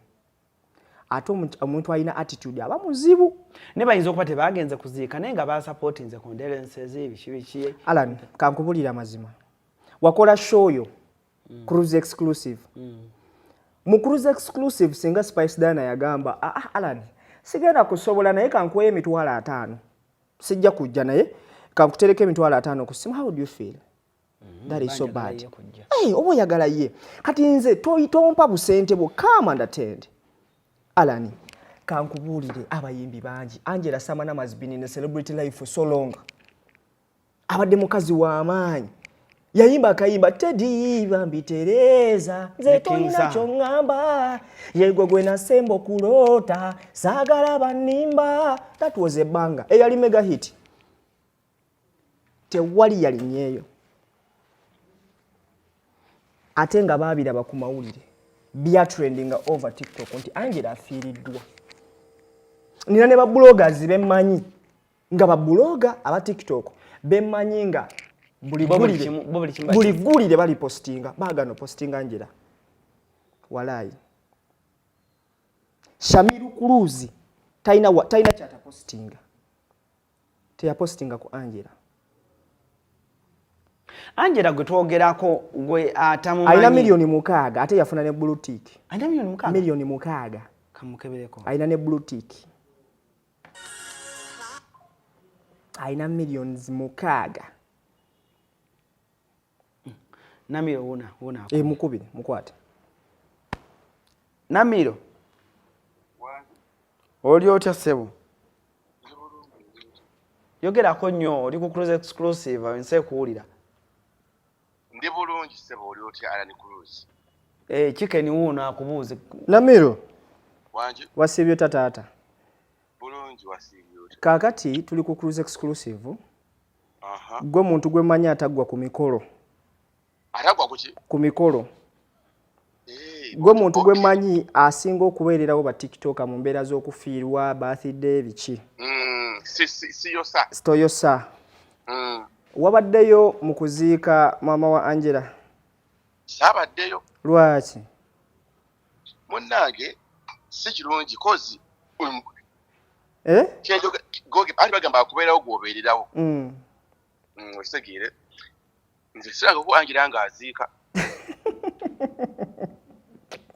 S2: Ate omuntu alina attitude aba muzibu.
S1: Ne bayinza okuba tebagenze kuziika, naye nga basupportinze condolences, biki biki.
S2: Alan, kankubulira amazima. Wakola show yo Cruise Exclusive. Mu Cruise Exclusive, singa Spice Diana yagamba, "Ah, ah, Alan, sigenda kusobola, naye kankuweyo 50,000, sijja kujja, naye kankutereka 50,000 ku simu," how do you feel? That is so bad.
S1: Ye kujja.
S2: Hey, oba oyagala ye. Kati nze tompa busente bwo, come and attend. Alan, kankubuulire, abayimbi bangi. Angela Samanam has been in a celebrity life for so long. Abadde mukazi w'amaanyi, yayimba akayimba Tedi bambi Tereza, nze
S1: Ne King
S2: tolina
S1: Saha.
S2: kyoŋŋamba, yegwe gwe nasemba okuloota, saagala bannimba. That was a banger eyali mega hit, tewali yalinyeeyo, ate nga baabiraba ku mawulire byatrendinga over TikTok nti Angela afiiriddwa. Nina ne babloggers bemmanyi nga bablogger aba TikTok bemmanyi nga buli
S1: Bo buli
S2: ggulire
S1: bo buli kimu
S2: buli ggulire balipostinga, baagana opostinga Angela. Walaayi, Shamiru Cruz talina talina kyatapostinga, teyapostinga ku Angela.
S1: Angela gwe twogerako, gwe atamumanyi,
S2: alina 6 million, ate yafuna ne blue tick.
S1: Alina 6 million?
S2: 6 million.
S1: Kamukebereko.
S2: Alina ne blue tick, alina 6 millions.
S1: Namiro, wuna wuna.
S2: E, mukubire, mukwate.
S1: Namiro, oli otya ssebo? Yogerako nnyo, oli ku Cruise Exclusive, ensi ekuwulira.
S10: Ndi bulungi ssebo, oli otya Alan Cruz?
S1: Eh, Chicken wuuno akubuuze.
S2: Namiro.
S10: Wangi.
S2: Wasiibye otya taata?
S10: Bulungi, wasiibye otya?
S2: Kaakati tuli ku Cruise Exclusive. Gwe muntu gwe mmanyi ataggwa ku mikolo.
S10: Atagwa ku ki?
S2: Ku mikolo. Gwe muntu gwe mmanyi asinga okubeererawo ba TikToker mu mbeera z'okufiirwa, birthday, biki.
S10: Siyosa.
S2: Sitoyosa. Wabaddeyo mu kuziika maama wa Angela?
S10: Saabaddeyo.
S2: Lwaki?
S10: Munnange si kirungi kozi
S2: Eh?
S10: Anti bagamba akubeerawo gw'obeererawo. Okitegeere, nze siranga ku Angela ng'aziika,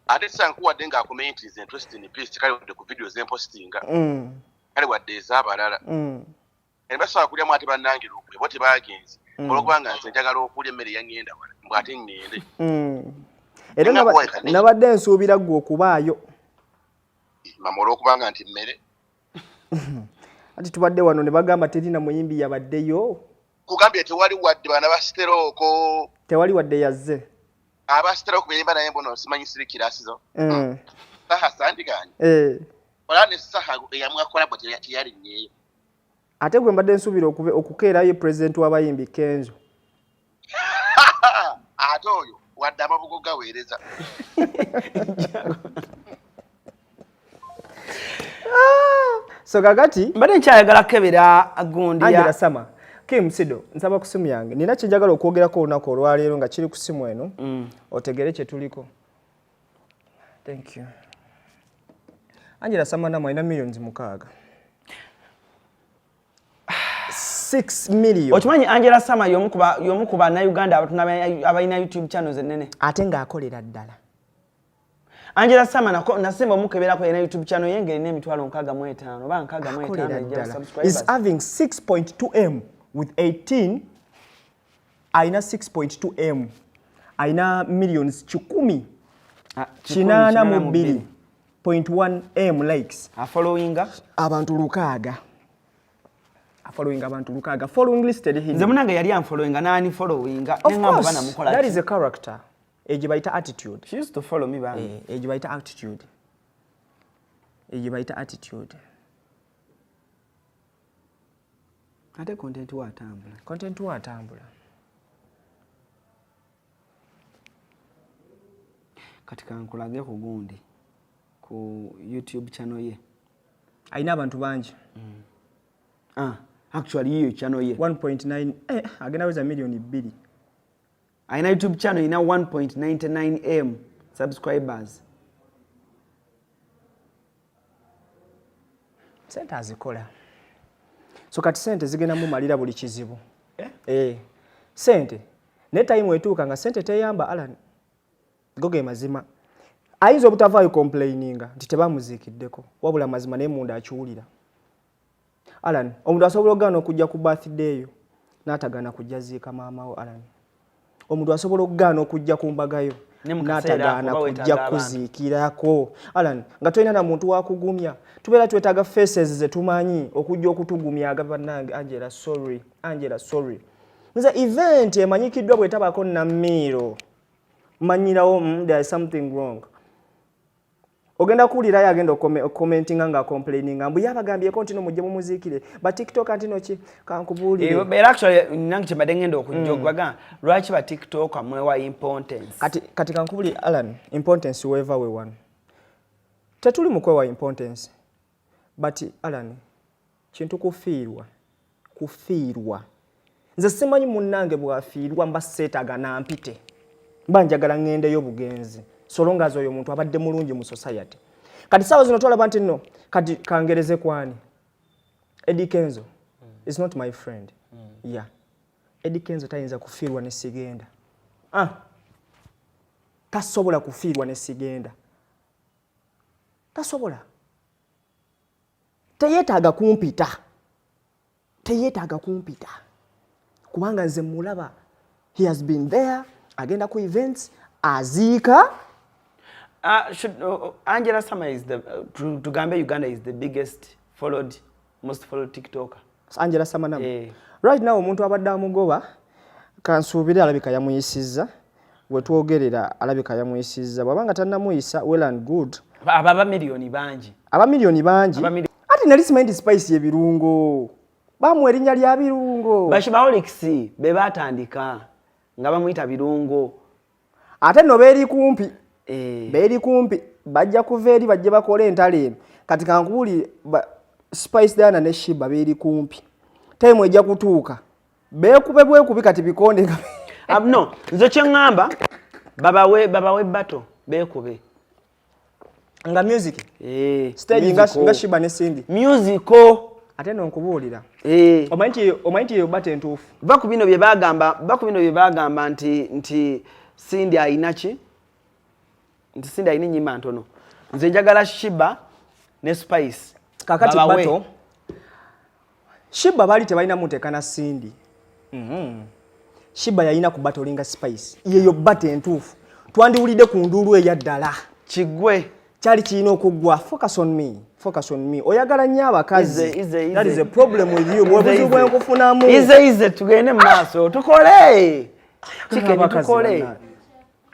S10: ate siranga kuwadde ng'akomenti nze interest in peace, kale wadde ku video zempostinga, kale wadde ez'abalala. Basobola kulyamu ate bannange lukwe bo tebagenze olwokubanga nze njagala okulya emmere yaŋŋenda wala mbw ate ŋŋende.
S2: Era nabadde nsuubira ggwe okubaayo.
S10: Mama, olwokubanga nti mmere.
S2: Ati tubadde wano ne bagamba terina muyimbi yabaddeyo.
S10: Kugambye tewali wadde bana basiterooko.
S2: Tewali wadde yazze.
S10: Abasiterooko beyimba naye mbono simanyi sirikirasizo. Saha sandiganye. Olaba ne Saha eyamwakola bwe teyalinnyeeyo.
S2: Ate gwe mbadde nsuubira okukeerayo pulezidenti w'abayimbi Kenzo.
S10: Ate oyo wadde amabugo gaweereza.
S2: So kakati
S1: mbadde nkyayagala kebera gundi ya
S2: Angela Sama. Kim Sido, nsaba ku simu yange. Nina kye njagala okwogerako olunaku olwaleero nga kiri ku simu eno. Otegere kye tuliko. Thank you. Angela Sama namwe alina millions 6. 6 million.
S1: Okimanyi Angela Sama y'omu ku bannayuganda abatono abalina YouTube channels ennene.
S2: Ate ng'akolera ddala.
S1: Angela Sama nasemba omukeberako yalina YouTube channel ye ng'erina 650,000 oba 65
S2: Akolera
S1: ejja
S2: ddala.
S1: subscribers.
S2: Is having 6.2 M with 18, alina 6.2 M. Alina millions kikumi kinaana mu bbiri point one M likes.
S1: Afollowinga
S2: abantu 6. Afollowing abantu 6. Following listed him.
S1: Nze munange yali anfollowinga n'ani followinga.
S2: Of
S1: Ne ngamba
S2: course,
S1: bana mukola
S2: that
S1: ki?
S2: is a character. Egyo bayita attitude.
S1: She used to follow me bambi.
S2: Egyo bayita attitude. Egyo bayita attitude.
S1: Ate content wa atambula.
S2: Content wa atambula.
S1: Kati kankulage ku gundi ku YouTube channel ye.
S2: Alina abantu bangi.
S1: Actually yiyo channel ye.
S2: 1.9, agenda weza million 2.
S1: Alina YouTube channel ina 1.99 M subscribers.
S2: Sente azikola. So kati sente zigenda mumalira buli kizibu. Sente. Ne time etuuka nga sente teyamba Alan. Go ge mazima. Ayinza obutavaayo complaininga nti tebamuziikiddeko, wabula mazima naye munda akiwulira. Alan, omuntu asobola okugaana okujja ku birthday yo n'atagaana kujja ziika maama wo Alan. Omuntu asobola okugaana okujja ku mbaga yo
S1: Ne mu kaseera
S2: n'atagaana
S1: oba
S2: kujja
S1: weetaaga abantu.
S2: kuziikirako. Alan, nga tolina na muntu wakugumya. Tubeera twetaaga faces ze tumanyi okujja okutugumya aga bannange Angela sorry, Angela sorry. Nze event emanyikiddwa bw'etabaako Namiiro. Manyirawo, there is something wrong. Ogenda kuwulirayo agenda okucommentinga nga complaininga mbu yabagambyeko nti no mujje mumuziikire ba TikTok nti no ki kankubuulire.
S1: Era actually nange kye mbadde ngenda okujja okubaga lwaki ba TikTok mwewa importance.
S2: Kati kankubuulire Alan, importance weeva we wano. Tetuli mu kwewa importance. But Alan, kintu kufiirwa, kufiirwa. Nze simanyi munnange bw'afiirwa mba seetaaga nampite. Mba njagala ŋŋendeyo bugenzi. So long as oyo omuntu abadde mulungi mu society. Kati saawa zino twalaba nti nno, kati kangereze kwani? Eddie Kenzo is not my friend. Yeah. Eddie Kenzo tayinza kufiirwa ne sigenda. Tasobola kufiirwa ne sigenda. Tasobola. Teyeetaaga kumpita. Teyeetaaga kumpita. Kubanga nze mulaba, he has been there, agenda ku events, aziika.
S1: Angela Sama is the, tugambe Uganda is the biggest followed, most followed TikToker.
S2: Angela Samanamu.
S1: Eh.
S2: Right now omuntu abadde amugoba, kansuubire alabika yamuyisizza. Wetwogerera alabika yamuyisizza. Bw'abanga tannamuyisa, well and good.
S1: Aba abamiliyoni bangi.
S2: Abamiliyoni bangi. Ate nali simanyi nti Spice ebirungo bamuwa erinnya lya Birungo.
S1: Ba Sheebaholics be batandika nga bamuyita Birungo.
S2: Ate nno beeri kumpi.
S1: Eh.
S2: Beeri kumpi, bajja kuva eri bajje bakole entalo eno. Kati kankubuulire, Spice Diana ne Sheebah beeri kumpi, time ejja kutuuka beekube bwekubi kati bikonde nga
S1: No, nze kyeŋŋamba babawe battle beekube.
S2: Nga music.
S1: Eh,
S2: stage nga,
S1: musical.
S2: nga Sheebah ne Cindy.
S1: Musical.
S2: Ate no nkubuulira,
S1: Eh.
S2: omanyi nti eyo battle entuufu.
S1: Va ku bino bye bagamba nti Cindy ayina ki, nti Cindy ayina ennyimba ntono. Nze njagala Sheebah ne Spice
S2: Kakati
S1: babawe.
S2: Battle, Sheebah baali tebalina muteeka na Cindy. Sheebah yalina ku battle nga Spice. Yeyo battle entuufu, twandiwulidde ku nduulu eya ddala.
S1: Kiggwe.
S2: Kyali kirina okuggwa. Focus on me, focus on me. Oyagala nnyo abakazi.
S1: Ize, ize, ize.
S2: That is a problem with you. Bwe buzibu bwenkufunamu.
S1: Ize ize, tugende mu maaso tukole chicken.
S2: Abakazi
S1: Tukole.
S2: bannange.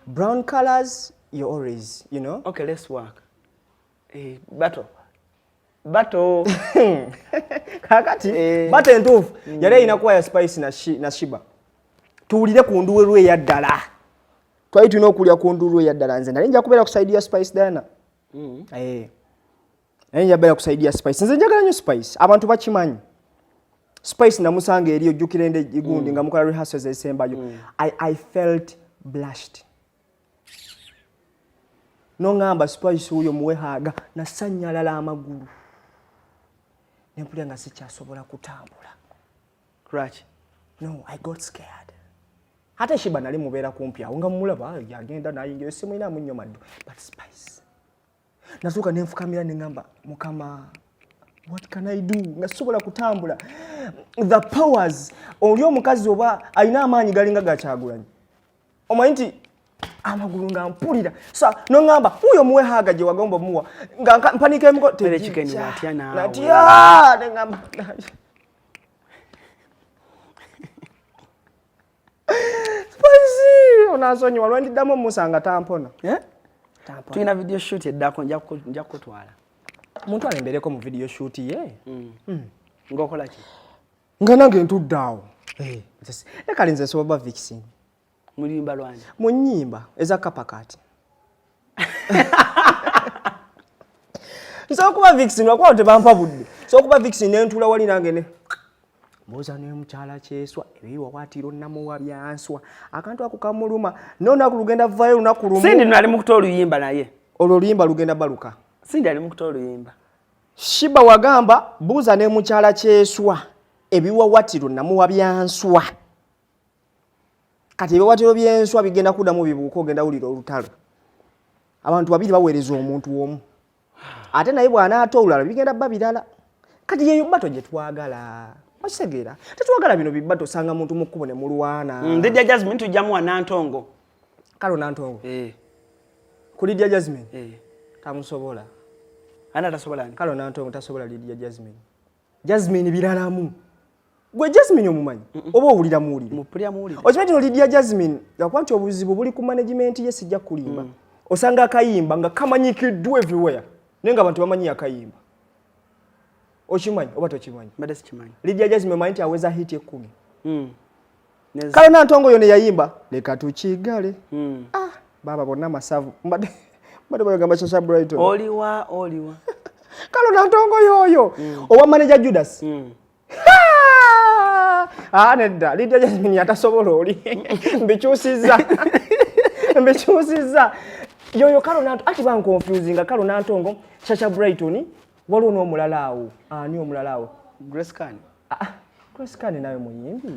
S2: Brown colors, you always you know.
S1: Okay, let's work. Eh, battle, battle.
S2: Kakati
S1: Eh.
S2: battle entuufu yali erina kuba ya Spice na Sheebah. Tuwulire ku nduulu eya ddala. Twali tulina okulya ku nduulu eya ddala. Nze nali nja kubeera ku side ya Spice Diana. Eh. Naye nja kubeera ku side ya Spice. Nze njagala nnyo Spice, abantu bakimanyi. Spice namusanga eri, ojjukira ende gundi nga mukola rehearsals ezisembayo. I felt blushed. Noŋŋamba Spice wuyo muwe hug, nasanyalala amagulu nempulira nga sikyasobola kutambula.
S1: Lwaki?
S2: No, I got scared. Ate Sheebah nali mubeera kumpi awo nga mumulaba yagenda nayingira, simulinamu nnyo maddu, but Spice natuuka nenfukamira neŋŋamba, "Mukama, what can I do?" Nga sobola kutambula. The powers, oli omukazi oba alina amaanyi galinga gakyagulanyi. Omanyi nti amagulu nga mpulira sa noŋŋamba wuyo muwe hug gye wagomba omuwa nga mpanika emiko.
S1: Pere chicken, watya naawe.
S2: Natya neŋŋamba Spice onansonyiwa lwendiddamu omusanga tampona.
S1: Eh?
S2: Tampona.
S1: Tulina video shoot eddako, nja kukutwala.
S2: Muntu alembereko mu video shoot ye.
S1: Ng'okola ki?
S2: Nga nange ntudde awo. Eh, ne kale nze nsobola ba vixen.
S1: Mulimba lwani?
S2: Mu nnyimba eza kapakati nsobola kuba vixen, lwakuba tebampa budde. Nsobola kuba vixen nentuula wali nange ne mbuuza ne mukyala Kyeswa ebiwawaatiro namuwa byanswa akantu ako kamuluma nonaku lugenda vaayo lunaku lumu.
S1: Cindy nno ali mu kuta oluyimba naye.
S2: Olwo oluyimba lugenda baluka.
S1: Cindy ali mu kuta oluyimba.
S2: Sheebah wagamba buuza ne mukyala Kyeswa ebiwawatiro namuwa byanswa. Kati ebiwawatiro byenswa bigenda kuddamu bibuuka, ogenda wulira olutalo. Abantu babiri baweereza omuntu omu, ate naye bw'anaata olulala bigenda bba birala. Kati yeyo battle gye twagala, okitegeera? Tetwagala bino bibattle osanga muntu mu kkubo ne mulwana.
S1: Lydia Jasmine tujjamuwa Nantongo.
S2: Kale Nantongo.
S1: Eh.
S2: Ku Lydia Jasmine.
S1: Eh.
S2: Tamusobola.
S1: Ani atasobola ani?
S2: Kale Nantongo tasobola Lydia Jasmine. Jasmine biralamu. Gwe Jasmine omumanyi oba owulira muwulire?
S1: Mupulira muwulire.
S2: Okimanyi nti Lydia Jasmine, lwakuba nti obuzibu buli ku management ye, sijja kulimba, osanga akayimba nga kamanyikiddwa everywhere naye nga abantu bamanyi akayimba. Okimanyi oba tokimanyi?
S1: Mbadde sikimanyi.
S2: Lydia Jasmine omanyi nti aweza hit 10?
S1: Neza.
S2: Kale Nantongo yo ne yayimba leka tukigale. Ah, baba bonna masavu mbadde bagamba Shasha Brighton.
S1: Oliwa oliwa.
S2: Kale Nantongo yoyo owa manager Judas. Ha! Ah, nedda, Lydia Jasmine atasobola oli. Mbikyusizza, mbikyusizza. Yoyo Kalo Nanto ati banconfusinga. Kalo Nantongo, Shasha Brighton, waliwo n'omulala awo. Ani omulala awo?
S1: Grace Khan.
S2: Ah, Grace Khan nawe muyimbi.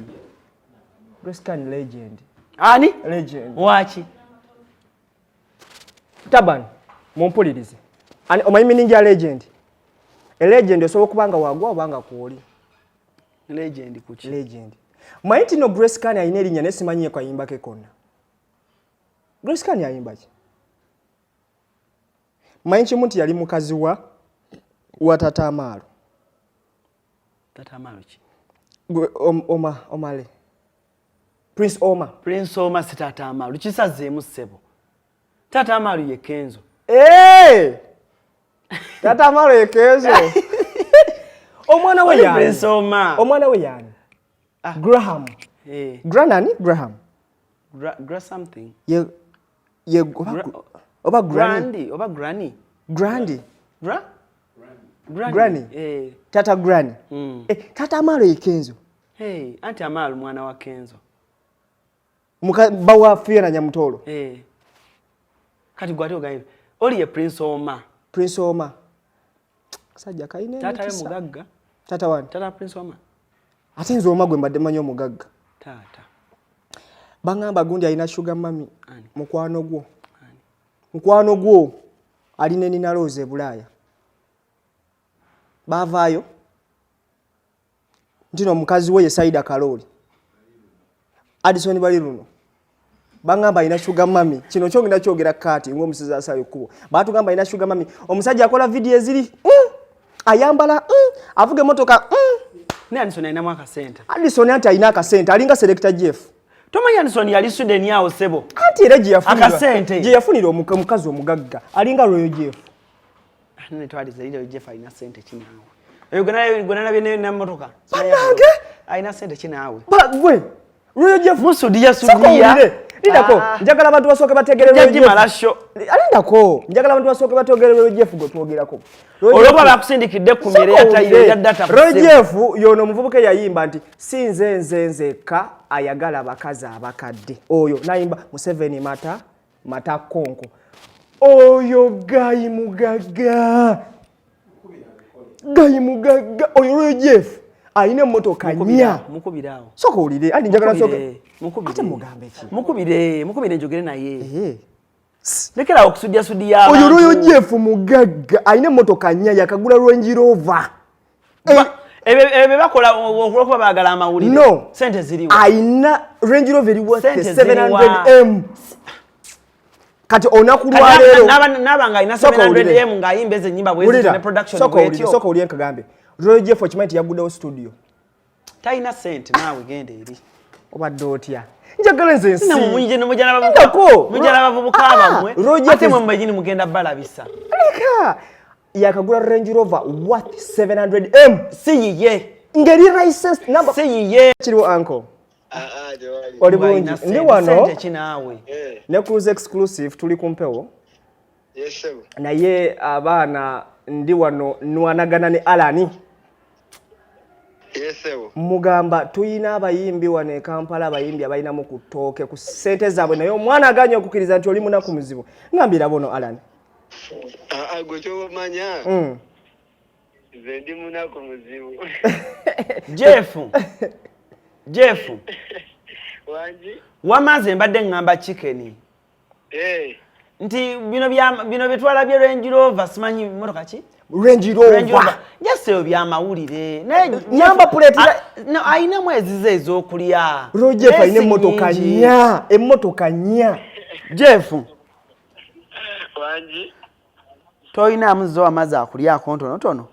S2: Grace Khan legend.
S1: Ani?
S2: Legend.
S1: Waki?
S2: Taban, mumpulirize. Ani omanyi meaning ya legend? A legend osobola okuba nga wagwa oba nga kwoli.
S1: Legend kuki?
S2: Legend. Manyi nti no Grace Khan alina erinnya naye simanyi kayimba ke konna. Grace Khan ayimba ki? Manyi kimu nti yali mukazi wa Tata Amaalo.
S1: Tata Amaalo ki?
S2: Oma, Omale. Prince Oma.
S1: Prince Oma si taata Amalu. Kisazeemu ssebo. Taata Amalu ye Kenzo.
S2: Hey! Taata Amalu ye Kenzo. Omwana we yani.
S1: Prince Oma.
S2: Omwana we yani. Ah. Graham.
S1: Hey. Eh.
S2: Granani Graham.
S1: Gra something.
S2: Ye ye oba
S1: granny. Oba granny.
S2: Grandy.
S1: Gra?
S2: Granny. Granny.
S1: Eh.
S2: Tata Granny.
S1: Mm.
S2: Eh, Tata Amalu ye Kenzo.
S1: Hey, anti Amalu mwana wa Kenzo.
S2: Muka bawa Fiona Nyamutolo.
S1: Eh. Kati gwati ogaye. Oli ye Prince Oma.
S2: Prince Oma. Kasajja kaine.
S1: Tata ye mugagga.
S2: Tata wani?
S1: Tata Prince Oma.
S2: Ate nze Oma gwe mbadde manyi omugagga.
S1: Tata.
S2: Bangamba gundi alina sugar mummy.
S1: Ani?
S2: Mukwano gwo.
S1: Ani?
S2: Mukwano gwo alina Nina Rose e Bulaaya. Baavaayo. Ntino omukazi we ye Saida Karoli. Addison bali luno. Bangamba alina sugar mummy. Kino kyo ngenda kyogera kati ng'omusizi asala ekkubo. Baatugamba alina sugar mummy. Omusajja akola vidiyo eziri. Ayambala. Avuga emmotoka.
S1: Ne Addison alinamu akasente.
S2: Addison anti alina akasente, alinga Selector Jeff.
S1: Tomanyi Addison yali Sweden awo ssebo.
S2: Anti era gye yafunira.
S1: Akasente.
S2: Gye yafunira omukazi omugagga. Alinga Royal Jeff.
S1: Netwaliza eri Royal Jeff alina ssente ki naawe. Oyo gwe nalabye n'emmotoka.
S2: Bannange!
S1: Alina ssente ki naawe.
S2: Gwe Royal Jeff.
S1: Musudiya sudiya.
S2: Lindako, njagala abantu basooke bategere Royal Jeff.
S1: Jimala show.
S2: Alindako, njagala abantu basooke bategere Royal Jeff gwe twogerako.
S1: Olwokuba bakusindikidde ku mmere ya tayiro ya data.
S2: Royal Jeff y'ono omuvubuka eyayimba nti si nze nze nzekka ayagala abakazi abakadde. Oyo n'ayimba Museveni mata mata konko. Oyo gayi mugagga. Gayi mugagga. Oyo Royal Jeff alina emmotoka nnya.
S1: Mukubire awo.
S2: Sooka owulire, anti njagala sooke.
S1: Mukubire.
S2: Ate mugambe ki?
S1: Mukubire, mukubire njogere naye. Lekera okusudiya sudiya abantu.
S2: Oyo Royal Jeff mugagga alina emmotoka nnya yakagula Range Rover.
S1: Ebyo bakola olw'okuba baagala amawulire.
S2: No.
S1: Ssente ziriwa.
S2: Alina Range Rover eri worth
S1: Ssente ziriwa.
S2: 700M. Kati olunaku lwaleero
S1: N'aba nga alina 700M ng'ayimba ezo ennyimba bwe zityo ne production bw'etyo.
S2: Sooka owulire nkagambe. Royal Jeff okimanyi nti yaguddewo studio.
S1: Talina ssente naawe genda eri.
S2: Obadde otya? Njagala nze ensi.
S1: Mujja n'abavubuka bammwe. Ate mwe mwennyini mugenda balabisa.
S2: Leka. Yakagula Range Rover worth 700M.
S1: Si yiye.
S2: Ngeri license number.
S1: Si yiye.
S2: Kiriwo uncle. Oli bulungi. Ndi wano.
S1: Ssente ki naawe?
S2: Ne Cruise Exclusive tuli ku mpewo. Naye abaana ndi wano nwanagana ne Alani. Mugamba tuyina abayimbi wano e Kampala, abayimbi abalinamu ku ttooke ku ssente zaabwe, naye omwana aganye okukkiriza nti oli munaku muzibu. Ngambira bono Alan.
S11: Gwe ky'omanya nze ndi munaku muzibu.
S1: Jeff. Jeff.
S11: Wangi?
S1: Wamaze mbadde ŋŋamba chicken. Nti bino bye twalabye Range Rover, simanyi mmotoka ki?
S2: Range Rover.
S1: Just ebyo byamawulire. Naye
S2: Number plate
S1: no, alinamu ezize ez'okulya.
S2: Royal Jeff alina emmotoka nnya. Emmotoka nnya.
S1: Jeff.
S11: Wangi?
S1: Toyinaamu zo amazzi akulyako ntonotono?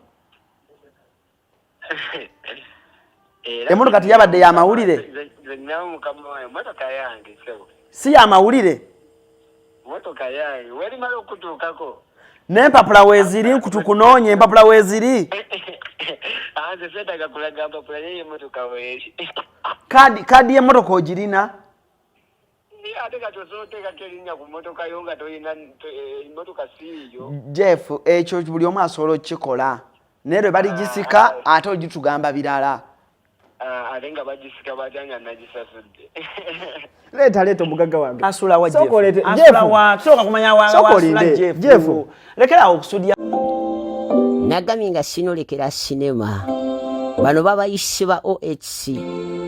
S1: Emmotoka teyabadde ya mawulire?
S11: Nze nninamu mukama wange, emmotoka yange ssebo.
S1: Si ya mawulire?
S11: Emmotoka yange, werimala okutuukako.
S1: N'empapula weeziri, nkutukunoonya empapula weeziri.
S11: Nze seetaaga kulaga mpapula, naye emmotoka weeri.
S1: Kaadi y'emmotoka ogirina?
S11: Ate kati osobola oteekako erinnya ku mmotoka yo nga toyina, emmotoka si yiyo.
S1: Jeff, ekyo buli omu asobola okukikola. Naye lwe baligisika ate ogitugamba birala.
S11: Ate nga bagisika batya nga nagisasudde.
S2: Leeta leeta omugagga wange.
S1: Asula wa Jeff.
S2: Sooka oleete
S1: Asula
S2: Jeff.
S1: wa, sooka kumanya wa,
S2: Sooka
S1: wasula
S2: olinde.
S1: Jeff.
S2: Jeff.
S1: Lekera awo okusudya.
S9: Nagambye nga sinolekera sinema. Bano babayise ba OHC,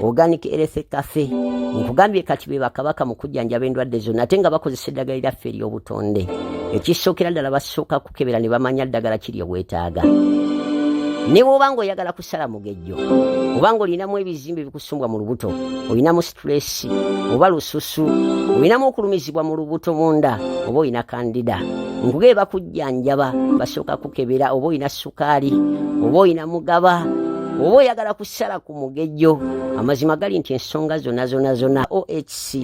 S9: Organic Health Cafe. Nkugambye kati be bakabaka mu kujjanjaba endwadde zonna, ate nga bakozesa eddagala lyaffe ery'obutonde. Ekisookera ddala basooka kukebera ne bamanya ddagala ki lye weetaaga. Ne bw'oba ng'oyagala kusala mugejjo, oba ng'olinamu ebizimbe ebikusumbwa mu lubuto, olinamu stress oba lususu, olinamu okulumizibwa mu lubuto munda, oba olina kandida. Nkugambye bakujjanjaba, basooka kukebera oba olina sukaali, oba olina mugaba, Oba oyagala kusala ku mugejjo, amazima gali nti ensonga zonna zonna zonna OHC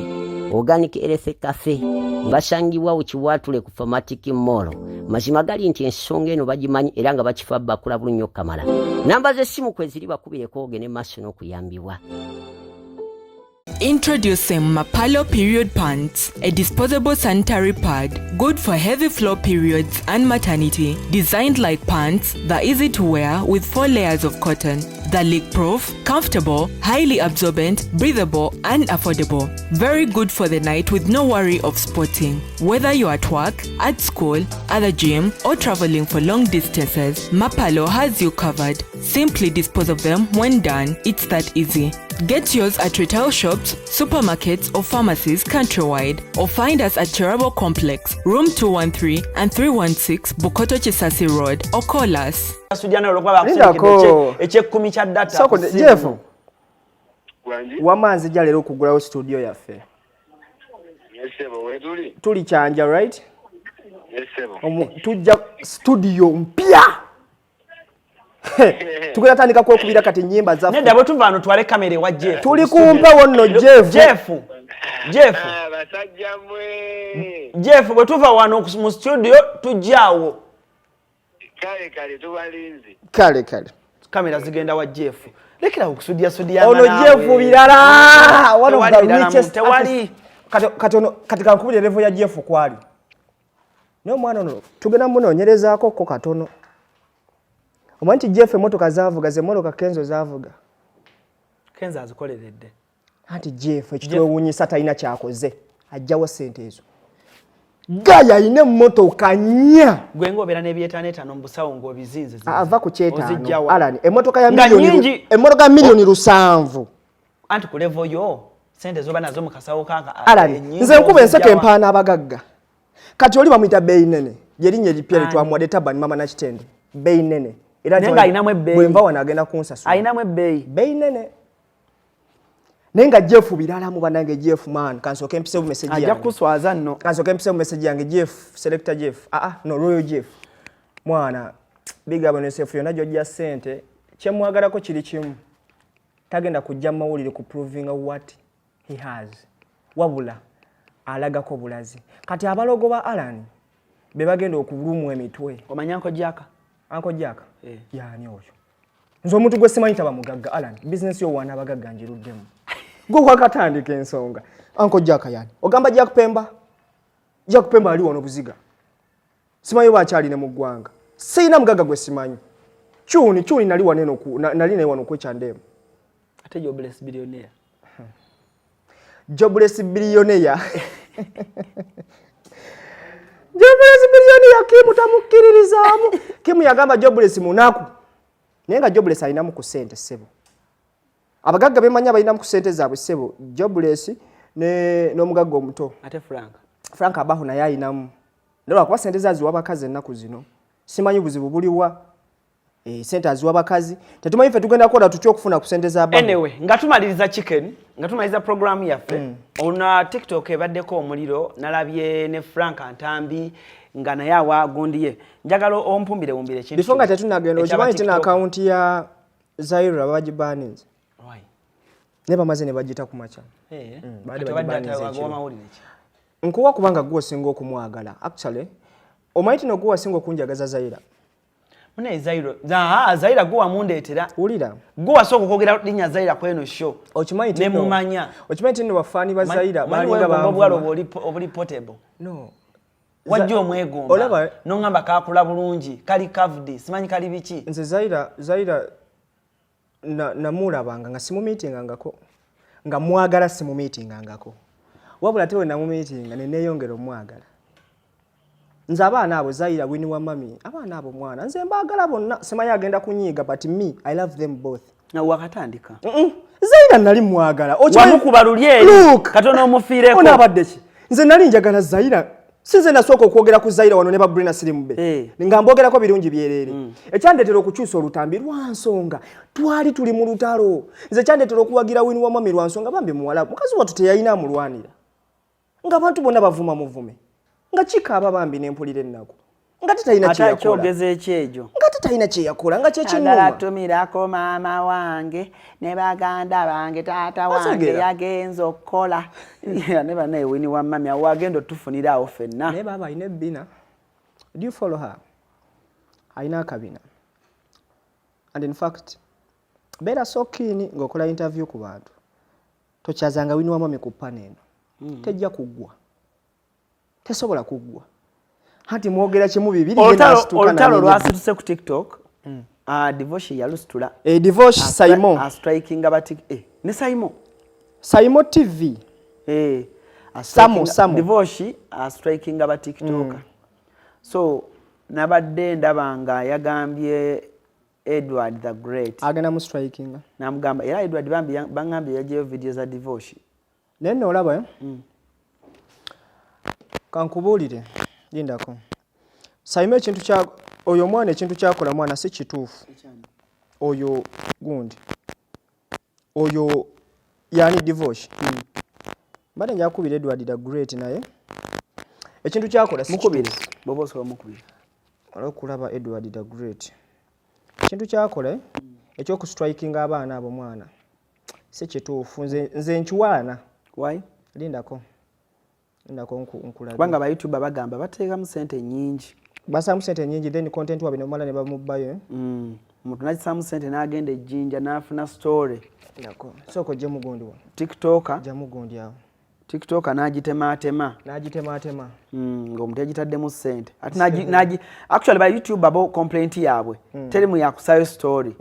S9: Organic Health Cafe basangibwa ku Kiwaatule ku Famatic Mall. Mazima gali nti ensonga eno bagimanyi era nga bakifa bakula bulungi okukamala. Namba z'essimu kweziri, bakubireko ogende maaso n'okuyambibwa.
S4: Introducing Mapalo Period Pants, a disposable sanitary pad good for heavy flow periods and maternity. Designed like pants, they're easy to wear with 4 layers of cotton. They're leak proof, comfortable, highly absorbent, breathable, and affordable. Very good for the night with no worry of spotting. Whether you're at work, at school, at the gym, or traveling for long distances, Mapalo has you covered. Simply dispose of them when done. It's that easy. Get yours at retail shops, supermarkets, or pharmacies countrywide, or find us at Cherabo Complex, Room 213 and 316 Bukoto Chisasi Road, or call us.
S1: Sujana olwokuba
S2: Lindako.
S1: bakusindikidde ekyekumi kya data
S2: Soko
S1: ku ssimu.
S2: Jeff,
S11: Wangi?
S2: wama nzija leero okugulawo studio yaffe.
S11: Yes, sebo, wetuli?
S2: Tuli Kyanja, right?
S11: Yes, sebo.
S2: Tujja studio mpya. Tugenda tandika kwekubira kati nyimba zaffe.
S1: Nedda, bwe tuva wano twale kamera ewa Jeff.
S2: Tuli ku mpewo nno, Jeff.
S1: Jeff, Jeff.
S11: Ah, basajja mmwe.
S1: Jeff, bwe tuva wano mu studio tujjaawo.
S11: Kale kale, tubalinze.
S2: Kale kale.
S1: Kamera zigenda wa Jeff. Lekera okusudyasudya.
S2: Ono Jeff birala. One of the richest
S1: tewali.
S2: artists. Kati ono kati kankubire level ya Jeff kwali. Naye omwana ono tugenda munoonyerezaako ko katono. Omanyi nti Jeff emmotoka zaavuga ze mmotoka Kenzo zaavuga.
S1: Kenzo azikoleredde.
S2: Anti Jeff ekitwewuunyisa talina kyakoze, ajjawo ssente ezo. Gaya alina emmotoka nnya.
S1: Gwe ng'obeera n'ebyetaano mu busawo ng'obizinze.
S2: Ava ku kyetaano.
S1: Ozijjawa?
S2: Alan, emmotoka ya
S1: Nga
S2: miliyoni
S1: nnyingi.
S2: Emmotoka ya 7 miliyoni.
S1: Anti ku level yo sente zoba nazo mu kasawo kaka
S2: Alan,
S1: ennyingi
S2: nze nkuba enseke
S1: ozijjawa?
S2: empaana abagagga. Kati oli bamuyita Beeyi Nene, lyerinnya eripya
S1: Ani?
S2: lyetwamuwadde Tabani mama Nakitende. Beeyi Nene era
S1: Naye ng'alinamu ebbeeyi.
S2: Bwe nva wano agenda kunsasula.
S1: Alinamu ebbeeyi.
S2: Beeyi Nene, naye nga Jeff biralamu. Bannange, Jeff man, kansooke mpise bu message
S1: Ajja
S2: yange.
S1: kuswaza nno.
S2: Kansooke mpise bu message yange. Jeff selector, Jeff, ah ah, no, Royal Jeff, mwana, big up on yourself. Yonna gy'ojja ssente kyemwagalako kiri kimu, tagenda kujja mu mawulire ku proving what he has, wabula alagako bulazi. Kati abalogo ba Alan be bagenda okulumwa emitwe.
S1: Omanya Uncle Jack?
S2: Uncle Jack?
S1: Eh.
S2: Yani oyo? Nze omuntu gwe simanyi taba mugagga. Alan, bizinesi yowaana abagagga ngiruddemu, gwe wakatandika ensonga. Uncle Jack yani? Ogamba Jack Pemba? Jack Pemba ali wano Buziga, simanyi bakyali mu ggwanga. Siyina mugagga gwe simanyi. Kyuni kyuni nali waneno nali naye wano kwekyandeemu.
S1: Ate Jobless Billionaire?
S2: Jobless Billionaire, Jobless Billionaire, Kimu tamukkiririzaamu. Kimu yagamba Jobless munaku, naye nga Jobless alinamu ku ssente, ssebo. Abagagga bemanyi abalinamu ku ssente zaabwe, ssebo, Jobless n'omugagga omuto.
S1: Ate Frank?
S2: Frank Abaho naye alinamu, naye lwakuba ssente ze aziwa bakazi ennaku zino. Simanyi buzibu buliwa. Sente aziwa bakazi, tetumanyi ffe tugenda kukola tutya okufuna ku sente za Abaho.
S1: Anyway, nga tumaliriza chicken, nga tumaliriza programu yaffe, ona TikTok ebaddeko omuliro. Nalabye ne Frank Ntambi nga naye awa gundi ye. Njagala ompumbire wumbire ekintu
S2: Before nga
S1: kino.
S2: tetunagenda,
S1: Ekyaba
S2: okimanyi tina
S1: TikTok.
S2: akawunti ya Zaira bagibaninze?
S1: Why?
S2: Naye bamaze ne bagita ku makya.
S1: Eh,
S2: Baadde
S1: kati obadde
S2: bagibaninze
S1: ate
S2: ekiro.
S1: wagowa mawulire ki?
S2: Nkuwa kubanga gwe osinga okumwagala. Actually, omanyi tino gwe wasinga okunjagaza Zaira.
S1: Munaye Zaira, Zaira gwe wamundeetera.
S2: Wulira.
S1: Gwe wasooka okwogera linnya Zaira kweno show.
S2: Okimanyi
S1: Ne
S2: tino
S1: mumanya.
S2: Okimanyi tino bafaani ba Zaira
S1: Manyi
S2: balinga
S1: weegomba obuwala
S2: banvuma.
S1: obuli portable.
S2: No.
S1: Wajja omwegomba.
S2: Olaba
S1: Noŋŋamba kakula bulungi, kali curved, simanyi kali biki.
S2: Nze Zaira namulabanga nga simumiitingangako, nga mwagala simumiitingangako, wabula ate we namumiitinga neneeyongera omwagala. Nze abaana abo, Zaira, Wini wa mami, abaana abo mwana nze mbaagala bonna. Simanyi agenda kunyiiga, but me, I love them both.
S1: Na wakatandika.
S2: Zaira nali mwagala.
S1: Wamukuba luli eri.
S2: Look.
S1: Katono omufiireko.
S2: Ono abadde ki? Nze nali njagala Zaira. Si nze nasooka okwogera ku Zaira wano ne ba Brina Sirimube nga mbogerako birungi byereere. Ekyandeetera okukyusa olutambi lwa nsonga twali tuli mu lutalo. Nze kyandeetera okuwagira Wini wa mwami lwa nsonga bambi muwala mukazi wattu teyalina amulwanira, ng'abantu bonna bavuma muvume, nga kikaaba bambi nempulira ennaku nga tetalina
S1: Ate
S2: kyeyakola.
S1: akyogeza ekyejo.
S2: Nga Talina kyeyakola nga
S1: Agala
S2: kyekinnuma.
S1: Tumirako maama wange ne baganda bange, taata wange
S2: Otegeera?
S1: yagenza okukola ne banaye. Winnie wa Mummy awo agenda otufunira awo ffenna.
S2: Naye baaba alina ebbina. Do you follow her? Alina akabina, and in fact beera so keen ng'okola interview ku bantu, tokyazanga Winnie wa Mummy ku panel eno. Tejja kuggwa, tesobola kuggwa, anti mwogera kimu bibiri, ye n'asituka
S1: Olutalo
S2: n'amenya.
S1: lwasituse ku TikTok. Ah, Divoshi yalusitula.
S2: Eh, Divosh, Simon.
S1: Astrikinga bati ne Simon.
S2: Simon TV.
S1: Eh,
S2: Samo, Samo.
S1: Divoshi astrikinga ba TikToker. So nabadde ndaba nga yagambye Edward the Great
S2: agenda mu strikinga.
S1: Namugamba era Edward bambi baŋŋambye yaggyeyo video za Divoshi.
S2: Naye nno olaba, eh? Kankubuulire, lindako. Simon, ekintu kya oyo omwana, ekintu kyakola mwana si kituufu. Oyo gundi, oyo yani Divosh, mbadde njakubira Edward the Great, naye ekintu kyakola si
S1: Mukubire
S2: kituufu.
S1: bw'oba osobola mukubire.
S2: Olwokulaba Edward the Great ekintu kyakola, eh, ekyokustrikinga abaana abo mwana si kituufu. Nze nkiwaana.
S1: Why?
S2: Lindako, lindako, nkulabe.
S1: Kubanga ba YouTuber bagamba bateekamu sente nnyingi.
S2: Basaamu sente nyingi, then content waabwe nemala ne bamubbayo, eh?
S1: Omuntu nagisaamu sente n'agenda ejjinja n'afuna story.
S2: Lindako, sooka ojje mugundi wano.
S1: TikToker.
S2: Jja mugundi awo.
S1: TikToker n'agitemaatema.
S2: N'agitemaatema.
S1: Ng'omuntu yagitaddemu ssente ate actually ba YouTuber bo complaint yaabwe teri mu yakusaayo story.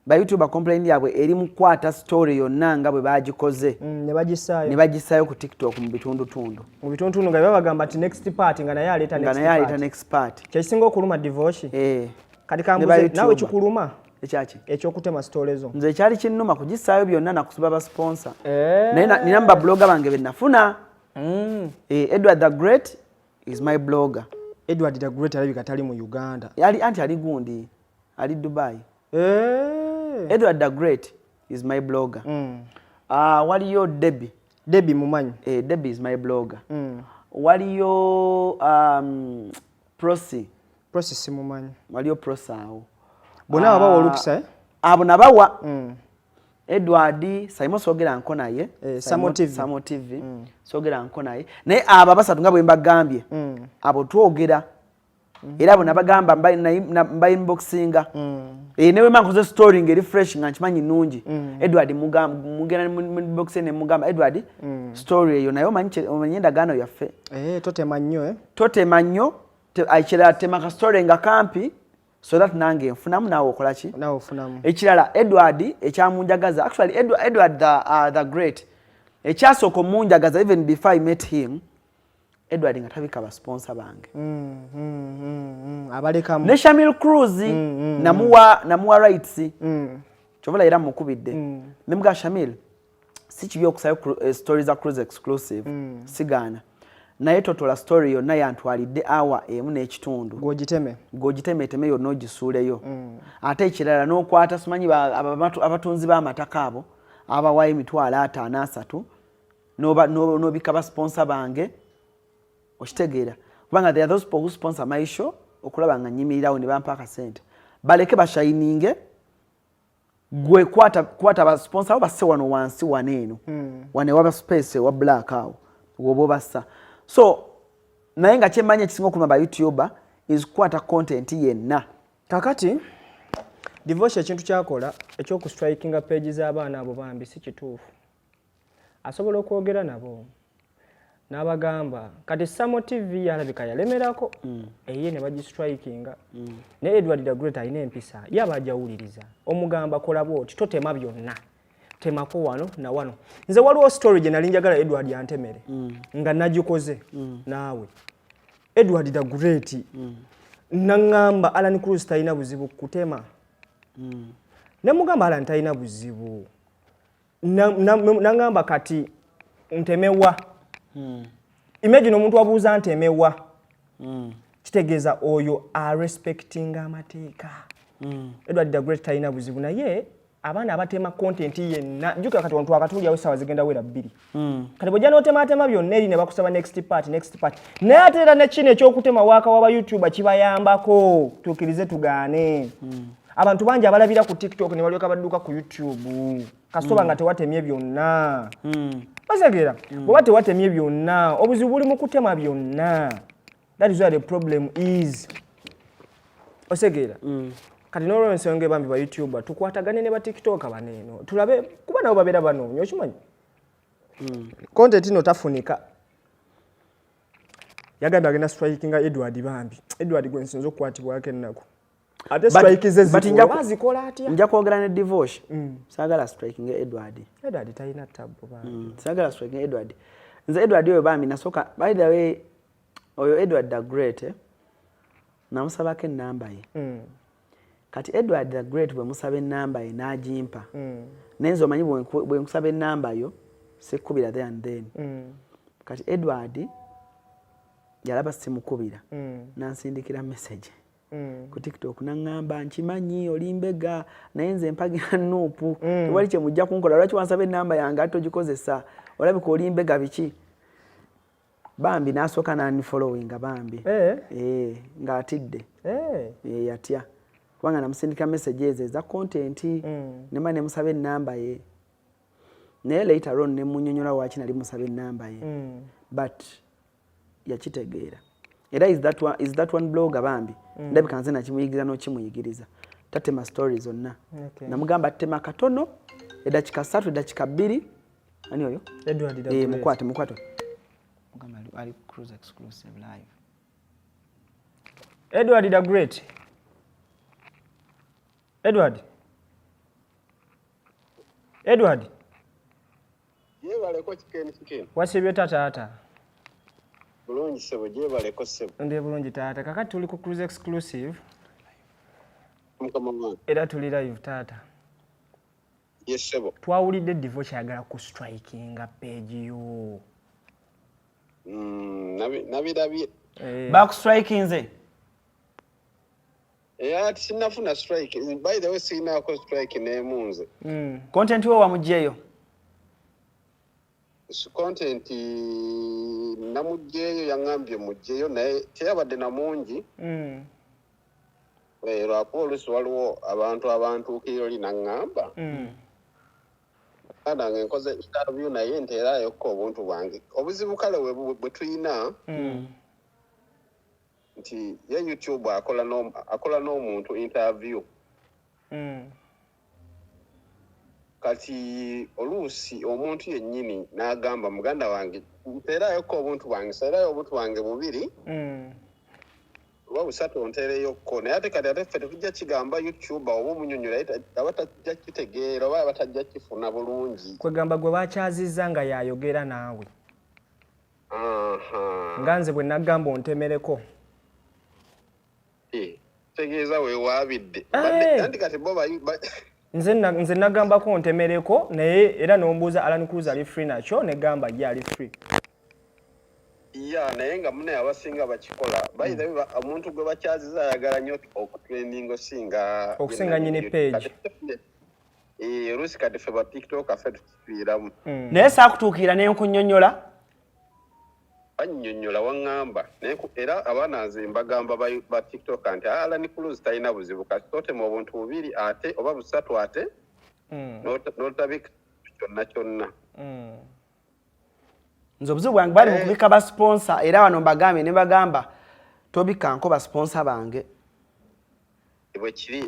S1: Ba YouTuber complaint yaabwe eri mu kukwata story yonna nga bwe bagikoze
S2: Ne bagisaayo.
S1: Ne bagisaayo ku TikTok mu bitundutundu.
S2: Mu bitundutundu nga babagamba nti next part, nga naye aleeta
S1: nga
S2: next
S1: naye aleeta
S2: part.
S1: Next part.
S2: Kyekisinga okuluma Divoshi.
S1: Eh.
S2: Kati
S1: Ne ba
S2: kambuze nawe,
S1: YouTuber.
S2: kikuluma
S1: Ekyaki?
S2: Ekyokutema story zo?
S1: Nze ekyali kinnuma kugisaayo byonna nakusiba ba sponsor.
S2: Eh.
S1: Naye nina mu bablogger bange be nafuna. Eh, Edward the Great is my blogger.
S2: Edward the Great alabika tali mu Uganda.
S1: Ali anti ali gundi, ali Dubai.
S2: Eh.
S1: Edward the Great is my blogger. Ah, waliyo Debbie.
S2: Debbie mumanyi.
S1: Eh, Debbie is my blogger. Waliyo Prosi.
S2: Prosi simumanyi.
S1: Waliyo Prosi awo.
S2: Bonna wabawa
S1: Ah,
S2: olukisa, eh?
S1: Abo nabawa. Edward Simon sogera nko naye.
S2: Eh, Samo TV.
S1: Samo TV. Sogera nko naye. Naye abo abasatu nga bwe mbagambye. Abo twogera. Era abo nabagamba mba inboxinga. Eh, newe mankoze story ngeri fresh nga nkimanyi nnungi. Edward mugenda mu inbox ne mugamba, "Edward, story eyo naye omanyi omanyi endagaano yaffe."
S2: Eh, totema nnyo, eh?
S1: Totema nnyo, ekirala tema ka story nga kampi so that nange nfunamu, naawe okola ki?
S2: Naawe ofunamu.
S1: Ekirala Edward ekyamunjagaza, actually Edward the Great ekyasooka omunjagaza, even before I met him, Edward nga tabika ba sponsor bange.
S2: Abalekamu.
S1: Ne Shamil Cruz namuwa rights. Kyovala era mukubidde nemuga, "Shamil, si kibi okusayo story za Cruise exclusive, sigaana, naye totola story yonna yantwalidde awa emu n'ekitundu."
S2: Gwogiteme.
S1: Gwogitemeteme yonna ogisuuleyo. Ate ekirala n'okwata simanyi abatunzi b'amataka abo abawayo 530,000 30 n'obika ba sponsor bange. Okitegeera? Kubanga there are those people who sponsor my show okulaba nga nyimirirawo ne bampa akasente, baleke bashininge. Gwe kwata ba sponsor abo basse wano wansi, wano eno, wano ewaba space ewa black awo woba obassa. So naye nga kyemmanyi ekisinga okuluma ba YouTuber is kukwata content yenna.
S2: Kakati Divosh ekintu kyakola ekyokustrikinga page z'abaana abo bambi si kituufu. Asobola okwogera nabo n'abagamba. Kati Samo TV yalabika yalemerako eye ne bagistrikinga, naye Edward the Great alina empisa, ye aba ajawuliriza. Omugamba kola bwoti, totema byonna, temako wano na wano. Nze waliwo story gye nali njagala Edward antemere nga nagikoze naawe Edward the Great, naŋŋamba Alan Cruz talina buzibu kutema. Nemugamba Alan talina buzibu. Naŋŋamba kati ntemewa. Imagine omuntu abuuza ntemewa, kitegeeza oyo arespectinga amateeka. Edward the Great talina buzibu naye. Abaana abatema content yenna, jjukira kati wano twakatuulyawo essaawa zigenda wera 2. Kati bw'ojja n'otematema byonna eri ne bakusaba next part, next part. Naye ate era ne kino ekyokutema waaka waba YouTuber kibayambako, tukkirize tugaane. Abantu bangi abalabira ku TikTok ne balyoka badduka ku YouTube. Kasitoba nga tewatemye byonna. Basegeera, bw'oba tewatemye byonna, obuzibu buli mu kutema byonna. That is where the problem is. Osegeera? Kati n'olwensonga ebambi ba YouTuber tukwatagane ne ba TikToker baneeno tulabe, kuba nabo babeera banoonya, okimanyi content ino tafunika. Yagambye agenda strikinga Edward. Bambi Edward gwe nsinza okukwatibwako ennaku, ate strike ze
S1: But
S2: zikola oba azikola atya?
S1: Nja kwogera ne Divosh. Saagala striking Edward.
S2: Edward talina tabu bambi.
S1: Saagala striking Edward. Nze Edward oyo bambi nasooka, by the way, oyo Edward the Great, eh, namusabako ennamba ye. Kati Edward the Great bwe musaba ennamba ye n'agimpa, naye nze omanyi bwe nkusaba ennamba yo sikkubira there and then. Kati Edward yalaba simukubira, nansindikira message ku TikTok naŋŋamba, "Nkimanyi oli mbega, naye nze mpagira NUP. Tewali kyemujja kunkola. Lwaki wansaba ennamba yange ate ogikozesa? Olabika oli mbega biki?" Bambi n'asooka n'unfollowinga bambi.
S2: Eh.
S1: Eh, ng'atidde.
S2: Eh.
S1: Eh, yatya kubanga namusindika message ezo eza content, nemba nemusaba ennamba ye, naye later on nemunyonyola waki nali musaba ennamba ye. But yakitegeera. Era is that one blogger bambi. Ndabika nze nakimuyigiriza n'okimuyigiriza tatema story zonna. Namugamba tema katono, edakika 3, edakika 2. Ani oyo?
S2: Edward the
S1: Eh,
S2: Great.
S1: Mukwate, mukwate. Mugamba ali Cruise Exclusive Live.
S2: Edward the Great, Edward, Edward.
S11: Gyebaleko, Kikeni, Kikeni.
S2: Wasibye taata?
S11: Bulungi ssebo, gyebaleko ssebo.
S2: Ndi bulungi taata. Kakati tuli ku Cruise Exclusive.
S11: Mukama wange.
S2: Era tuli live taata.
S11: Ye ssebo.
S2: Twawulidde Divo kyayagala ku strikinga page yo.
S11: Nabirabye.
S2: Eh.
S1: Bakustrikinze?
S11: Era ati sinnafuna strike. By the way, sirinaako strike n'emu nze.
S1: Content we wamugjeeyo?
S11: Content namuggyeeyo, yaŋŋambye muggyeeyo, naye teyabadde na mungi. Eh, lwakuba oluusi waliwo abantu abantuukirira oli naŋŋamba, "Muganda wange, nkoze interview naye nteerayokko obuntu bwange." Obuzibu kale bwe tuyina nti ye YouTube akola n'omuntu interview. Kati oluusi omuntu yennyini n'agamba, "Muganda wange, nteerayokko obuntu bwange, seerayo obuntu bwange bubiri oba busatu, onteereyokko." Naye ate kati ate ffe tetujja kigamba YouTube oba omunyonyola, ye aba tajja kitegeera oba aba tajja kifuna bulungi.
S2: Kwegamba gwe bakyazizza nga yayogera naawe.
S11: Aha.
S2: Nga nze bwe naggamba ontemereko.
S11: Eh, tegeeza weewaabidde.
S2: Eh.
S11: Anti kati bo
S2: Nze nagambako ontemereko, naye era nombuuza Alan Cruz ali free nakyo, negamba ye ali free.
S11: Ya, naye nga munaye abasinga bakikola. By the way, omuntu gwe bakyaziza ayagala nnyo okutrendinga osinga
S2: Okusinga nnyini page.
S11: Eh, oluusi kati ffe ba TikTok ffe tukifiiramu.
S1: Naye saakutuukirira ne nkunnyonnyola?
S11: Bannyonnyola, waŋŋamba. Naye era abaana nze mbagamba ba TikTok nti Alan Cruz talina buzibu kasita otema obuntu bubiri ate oba busatu ate n'otabika kyonna kyonna.
S1: Nze obuzibu bwange bali mu kubika ba sponsor, era wano mbagambye ne bagamba tobikkanko ba sponsor bange.
S11: Bwe kiri.